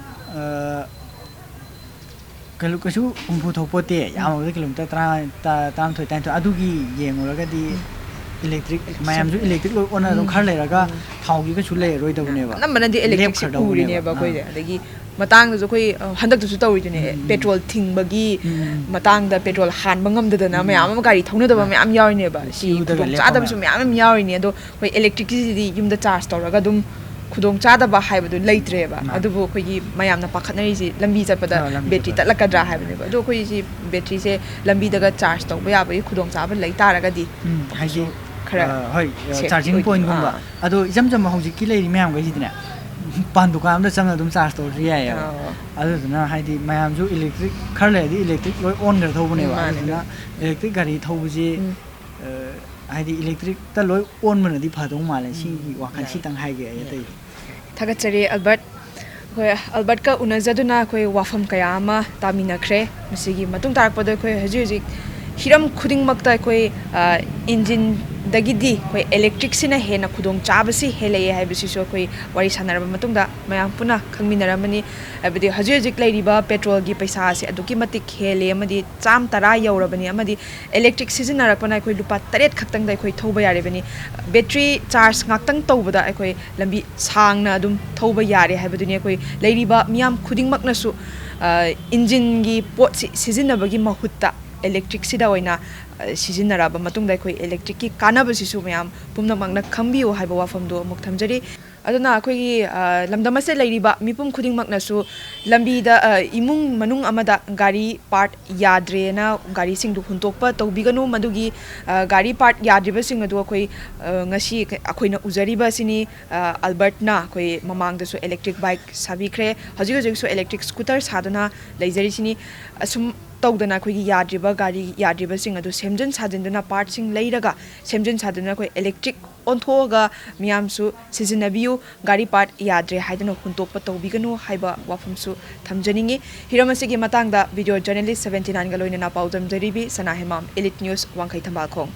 ꯑ, ꯀꯩꯅꯣ ꯀꯩꯁꯨ ꯍꯨꯝꯐꯨ ꯊꯧꯄꯣꯠꯇꯦ, ꯌꯥꯝꯃꯕꯗ kilometre ꯇꯔꯥ, ꯇ-, ꯇꯔꯥꯃꯥꯊꯣꯏ, ꯇꯔꯥꯅꯤꯊꯣꯏ, ꯑꯗꯨꯒꯤ ꯌꯦꯡꯉꯨꯔꯒꯗꯤ electric, Electric. ꯃꯌꯥꯝꯁꯨ electric ꯂꯣꯏ ꯑꯣꯟꯅ ꯑꯗꯨꯝ ꯎꯝ꯫ ꯈꯔ ꯂꯩꯔꯒ ꯎꯝ꯫ ꯊꯥꯎꯒꯤ ꯀꯩꯁꯨ ꯂꯩꯔꯔꯣꯏꯗꯕꯅꯦꯕ꯫ ꯑꯅꯝꯕꯅꯗꯤ electricꯁꯦ ꯂꯦꯞꯈ꯭ꯔꯗꯧꯕꯅꯦꯕ꯫ ꯎꯔꯤꯅꯦꯕ ꯑꯩꯈꯣꯏꯁꯦ꯫ ꯑꯥ꯫ ꯑꯗꯒꯤ ꯃꯇꯥꯡꯗꯁꯨ ꯑꯩꯈꯣꯏ, ꯑ, ꯍꯟꯗꯛꯇꯁꯨ ꯇꯧꯔꯤꯗꯨꯅꯦ, ꯎꯝ, ꯎꯝ꯫ petrol ꯊꯤꯡꯕꯒꯤ ꯎꯝ, ꯎꯝ꯫ ꯃꯇꯥꯡꯗ petrol ꯍꯥꯟꯕ ꯉꯝꯗꯗꯅ ꯎꯝ꯫ ꯃꯌꯥꯝ ꯑꯃ ꯒꯥꯔꯤ ꯊꯧꯅꯗꯕ ꯎꯝ꯫ ꯃꯌꯥꯝ ꯌꯥꯎꯔꯤꯅꯦꯕ꯫ ꯁꯤ Queueꯗꯒ ꯂꯦꯞꯄ ꯈꯨꯗꯣꯡꯆꯥꯗꯕꯁꯨ ꯃꯌꯥꯝ꯫ ꯃꯌꯥꯝ ꯑꯃ ꯌꯥꯎꯔꯤꯅꯦ꯫ ꯑꯗꯣ ꯑꯩꯈꯣꯏ electricꯁꯤꯗꯤ ꯌꯨꯝꯗ charge ꯇꯧꯔꯒ ꯑꯗꯨꯝ, ꯈꯨꯗꯣꯡꯆꯥꯗꯕ ꯍꯥꯏꯕꯗꯨ ꯂꯩꯇ꯭ꯔꯦꯕ꯫ ꯃꯥꯅꯦ꯫ ꯑꯗꯨꯕꯨ ꯑꯩꯈꯣꯏꯒꯤ ꯃꯌꯥꯝꯅ ꯄꯥꯈꯠꯅꯔꯤꯁꯤ ꯂꯝꯕꯤ ꯆꯠꯄꯗ ꯑꯥ, ꯂꯝꯕꯤ ꯕꯦꯇ꯭ꯔꯤ ꯆꯠꯄꯗ꯫ ꯇꯠꯂꯛꯀꯗ꯭ꯔꯥ ꯍꯥꯏꯕꯅꯦꯕ꯫ ꯑꯗꯣ ꯑꯩꯈꯣꯏꯁꯤ ꯕꯦꯇ꯭ꯔꯤꯁꯦ ꯂꯝꯕꯤꯗꯒ ꯆꯥꯔꯖ ꯇꯧꯕ ꯌꯥꯕꯒꯤ ꯈꯨꯗꯣꯡꯆꯥꯕ ꯂꯩ ꯇꯥꯔꯒꯗꯤ ꯎꯝ, ꯍꯥꯏꯗꯤ ꯈꯔ ꯑ, ꯍꯣꯏ, safety ꯆꯥꯔꯖꯤꯡ ꯑꯣꯏꯗꯣꯏꯅꯤ꯫ ꯄꯣꯏꯟꯒꯨꯝꯕ꯫ ꯑꯥ꯫ ꯑꯗꯣ ꯏꯆꯝ ꯆꯝꯕ ꯍꯧꯖꯤꯛꯀꯤ ꯂꯩꯔꯤ ꯃꯌꯥꯝꯈꯩꯁꯤꯗꯤꯅꯦ, ꯄꯥꯟ ꯗꯨꯀꯥꯟ ꯑꯃꯗ ꯆꯪꯉꯒ ꯑꯗꯨꯝ ꯆꯥꯔꯖ ꯇꯧꯔꯁꯨ ꯌꯥꯏꯑꯕ꯫ ꯑꯥ꯫ ꯑꯗꯨꯗꯨꯅ ꯍꯥꯏꯗꯤ ꯃꯌꯥꯝꯁꯨ ꯏꯂꯦꯛꯇ꯭ꯔꯤꯛ ꯈꯔ ꯂꯩꯔꯗꯤ ꯏꯂꯦꯛꯇ꯭ꯔꯤꯛ ꯂꯣꯏ ꯑꯣꯟꯈ꯭ꯔ ꯊꯧꯕꯅꯦꯕ꯫ ꯎꯝ, ꯃꯥꯅꯦ꯫ ꯑꯗꯨꯗꯨꯅ ꯏꯂꯦꯛꯇ꯭ꯔꯤꯛ ꯒꯥꯔꯤ ꯊꯧꯕꯁꯤ ꯎꯝ꯫ ꯑ, ꯍꯥꯏꯗꯤ ꯏꯂꯦꯛꯇ꯭ꯔꯤꯛꯇ ꯂꯣꯏ ꯑꯣꯟꯕꯅꯗꯤ ꯐꯗꯧ ꯃꯥꯜꯂꯦ꯫ ꯁꯤꯒꯤ ꯋꯥꯈꯜ ꯌꯥꯏ꯫ ꯁꯤꯇꯪ ꯍꯥꯏꯒꯦ ꯑꯩ, ꯌꯥꯏ꯫ ꯑꯇꯩꯗꯤ꯫ ꯊꯥꯒꯠꯆꯔꯤ ꯑꯜꯕꯔꯠ꯫ ꯑꯩꯈꯣꯏ ꯑꯜꯕꯔꯠꯀ ꯎꯅꯖꯗꯨꯅ ꯑꯩꯈꯣꯏ ꯋꯥꯐꯝ ꯀꯌꯥ ꯑꯃ ꯇꯥꯃꯤꯟꯅꯈ꯭ꯔꯦ꯫ ꯃꯁꯤꯒꯤ ꯃꯇꯨꯡ ꯇꯥꯔꯛꯄꯗ ꯑꯩꯈꯣꯏ ꯍꯧꯖꯤꯛ ꯍꯧꯖꯤꯛ ꯍꯤꯔꯝ ꯈꯨꯗꯤꯡꯃꯛꯇ ꯑꯩꯈꯣꯏ, ꯑ, ꯏꯟꯖꯤꯟꯗꯒꯤꯗꯤ ꯑꯩꯈꯣꯏ ꯏꯂꯦꯛꯇ꯭ꯔꯤꯛꯁꯤꯅ ꯍꯦꯟꯅ ꯈꯨꯗꯣꯡꯆꯥꯕꯁꯤ ꯍꯦꯜꯂꯛꯑꯦ ꯍꯥꯏꯕꯁꯤꯁꯨ ꯑꯩꯈꯣꯏ ꯋꯥꯔꯤ ꯁꯥꯟꯅꯔꯕ ꯃꯇꯨꯡꯗ ꯃꯌꯥꯝ ꯄꯨꯟꯅ ꯈꯪꯃꯤꯟꯅꯔꯝꯃꯅꯤ꯫ ꯍꯥꯏꯕꯗꯤ ꯍꯧꯖꯤꯛ ꯍꯧꯖꯤꯛ ꯂꯩꯔꯤꯕ ꯄꯦꯇ꯭ꯔꯣꯜꯒꯤ ꯄꯩꯁꯥꯁꯦ ꯑꯗꯨꯛꯀꯤ ꯃꯇꯤꯛ ꯍꯦꯜꯂꯦ ꯑꯃꯗꯤ ꯆꯥꯝ ꯇꯔꯥ ꯌꯧꯔꯕꯅꯤ ꯑꯃꯗꯤ ꯏꯂꯦꯛꯇ꯭ꯔꯤꯛ ꯁꯤꯖꯤꯟꯅꯔꯛꯄꯅ ꯑꯩꯈꯣꯏ ꯂꯨꯄꯥ ꯇꯔꯦꯠ ꯈꯛꯇꯪꯗ ꯑꯩꯈꯣꯏ ꯊꯧꯕ ꯌꯥꯔꯤꯕꯅꯤ꯫ ꯕꯦꯇ꯭ꯔꯤ ꯆꯥꯔꯖ ꯉꯥꯛꯇꯪ ꯇꯧꯕꯗ ꯑꯩꯈꯣꯏ ꯂꯝꯕꯤ ꯁꯥꯡꯅ ꯑꯗꯨꯝ ꯊꯧꯕ ꯌꯥꯔꯦ ꯍꯥꯏꯕꯗꯨꯅꯤ꯫ ꯑꯩꯈꯣꯏ ꯂꯩꯔꯤꯕ ꯃꯤꯌꯥꯝ ꯈꯨꯗꯤꯡꯃꯛꯅꯁꯨ, ꯑ, ꯏꯟꯖꯤꯟꯒꯤ ꯄꯣꯠꯁꯤ ꯁꯤꯖꯤꯟꯅꯕꯒꯤ ꯃꯍꯨꯠꯇ ꯏꯂꯦꯛꯇ꯭ꯔꯤꯛꯁꯤꯗ ꯑꯣꯏꯅ, ꯑ, ꯁꯤꯖꯤꯟꯅꯔꯛꯑꯕ ꯃꯇꯨꯡꯗ ꯑꯩꯈꯣꯏ ꯏꯂꯦꯛꯇ꯭ꯔꯤꯛꯀꯤ ꯀꯥꯟꯅꯕꯁꯤꯁꯨ ꯃꯌꯥꯝ ꯄꯨꯝꯅꯃꯛꯅ ꯈꯪꯕꯤꯌꯨ ꯍꯥꯏꯕ ꯋꯥꯐꯝꯗꯨ ꯑꯃꯨꯛ ꯊꯝꯖꯔꯤ꯫ ꯑꯗꯨꯅ ꯑꯩꯈꯣꯏꯒꯤ, ꯑ, ꯂꯝꯗꯝ ꯑꯁꯤꯗ ꯂꯩꯔꯤꯕ ꯃꯤꯄꯨꯝ ꯈꯨꯗꯤꯡꯃꯛꯅꯁꯨ ꯂꯝꯕꯤꯗ, ꯑ, ꯏꯃꯨꯡ ꯃꯅꯨꯡ ꯑꯃꯗ ꯒꯥꯔꯤ ꯄꯥꯔꯠ ꯌꯥꯗ꯭ꯔꯦꯅ ꯒꯥꯔꯤꯁꯤꯡꯗꯨ ꯍꯨꯟꯇꯣꯛꯄ ꯇꯧꯕꯤꯒꯅꯨ꯫ ꯃꯗꯨꯒꯤ, ꯑ, ꯒꯥꯔꯤ ꯄꯥꯔꯠ ꯌꯥꯗ꯭ꯔꯤꯕꯁꯤꯡ ꯑꯗꯨ ꯑꯩꯈꯣꯏ, ꯑ, ꯉꯁꯤ ꯑꯩꯈꯣꯏꯅ ꯎꯖꯔꯤꯕ ꯑꯁꯤꯅꯤ꯫ ꯑ, ꯑꯜꯕꯔꯠꯅ ꯑꯩꯈꯣꯏ ꯃꯃꯥꯡꯗꯁꯨ ꯏꯂꯦꯛꯇ꯭ꯔꯤꯛ ꯕꯥꯏꯛ ꯁꯥꯕꯤꯈ꯭ꯔꯦ꯫ ꯍꯧꯖꯤꯛ ꯍꯧꯖꯤꯛꯁꯨ ꯏꯂꯦꯛꯇ꯭ꯔꯤꯛ ꯁ꯭ꯀꯨꯇꯔ ꯁꯥꯗꯨꯅ ꯂꯩꯖꯔꯤꯁꯤꯅꯤ꯫ ꯑꯁꯨꯝ ꯇꯧꯗꯅ ꯑꯩꯈꯣꯏꯒꯤ ꯌꯥꯗ꯭ꯔꯤꯕ ꯒꯥꯔꯤ ꯌꯥꯗ꯭ꯔꯤꯕꯁꯤꯡ ꯑꯗꯨ ꯁꯦꯝꯖꯤꯟ ꯁꯥꯖꯤꯟꯗꯨꯅ ꯄꯥꯔꯠꯁꯤꯡ ꯂꯩꯔꯒ ꯁꯦꯝꯖꯤꯟ ꯁꯥꯖꯤꯟꯗꯨꯅ ꯑꯩꯈꯣꯏ ꯏꯂꯦꯛꯇ꯭ꯔꯤꯛ ꯑꯣꯟꯊꯣꯛꯑꯒ ꯃꯤꯌꯥꯝꯁꯨ ꯁꯤꯖꯤꯟꯅꯕꯤꯌꯨ꯫ ꯒꯥꯔꯤ ꯄꯥꯔꯠ ꯌꯥꯗ꯭ꯔꯦ ꯍꯥꯏꯗꯨꯅ ꯍꯨꯟꯇꯣꯛꯄ ꯇꯧꯕꯤꯒꯅꯨ ꯍꯥꯏꯕ ꯋꯥꯐꯝꯁꯨ ꯊꯝꯖꯅꯤꯡꯉꯤ꯫ ꯍꯤꯔꯝ ꯑꯁꯤꯒꯤ ꯃꯇꯥꯡꯗ ꯚꯤꯗꯤꯑꯣ ꯖꯔꯅꯦꯂꯤꯁ ꯁꯕꯦꯟꯇꯤ ꯅꯥꯏꯟꯒ ꯂꯣꯏꯅꯅ ꯄꯥꯎꯗꯝꯖꯔꯤꯕꯤ ꯁꯅꯥ ꯍꯦꯃꯥꯝ, ꯏꯂꯤꯠ ꯅ꯭ꯌꯨꯁ, ꯋꯥꯡꯈꯩ ꯊꯝꯕꯥꯜꯈꯣꯡ꯫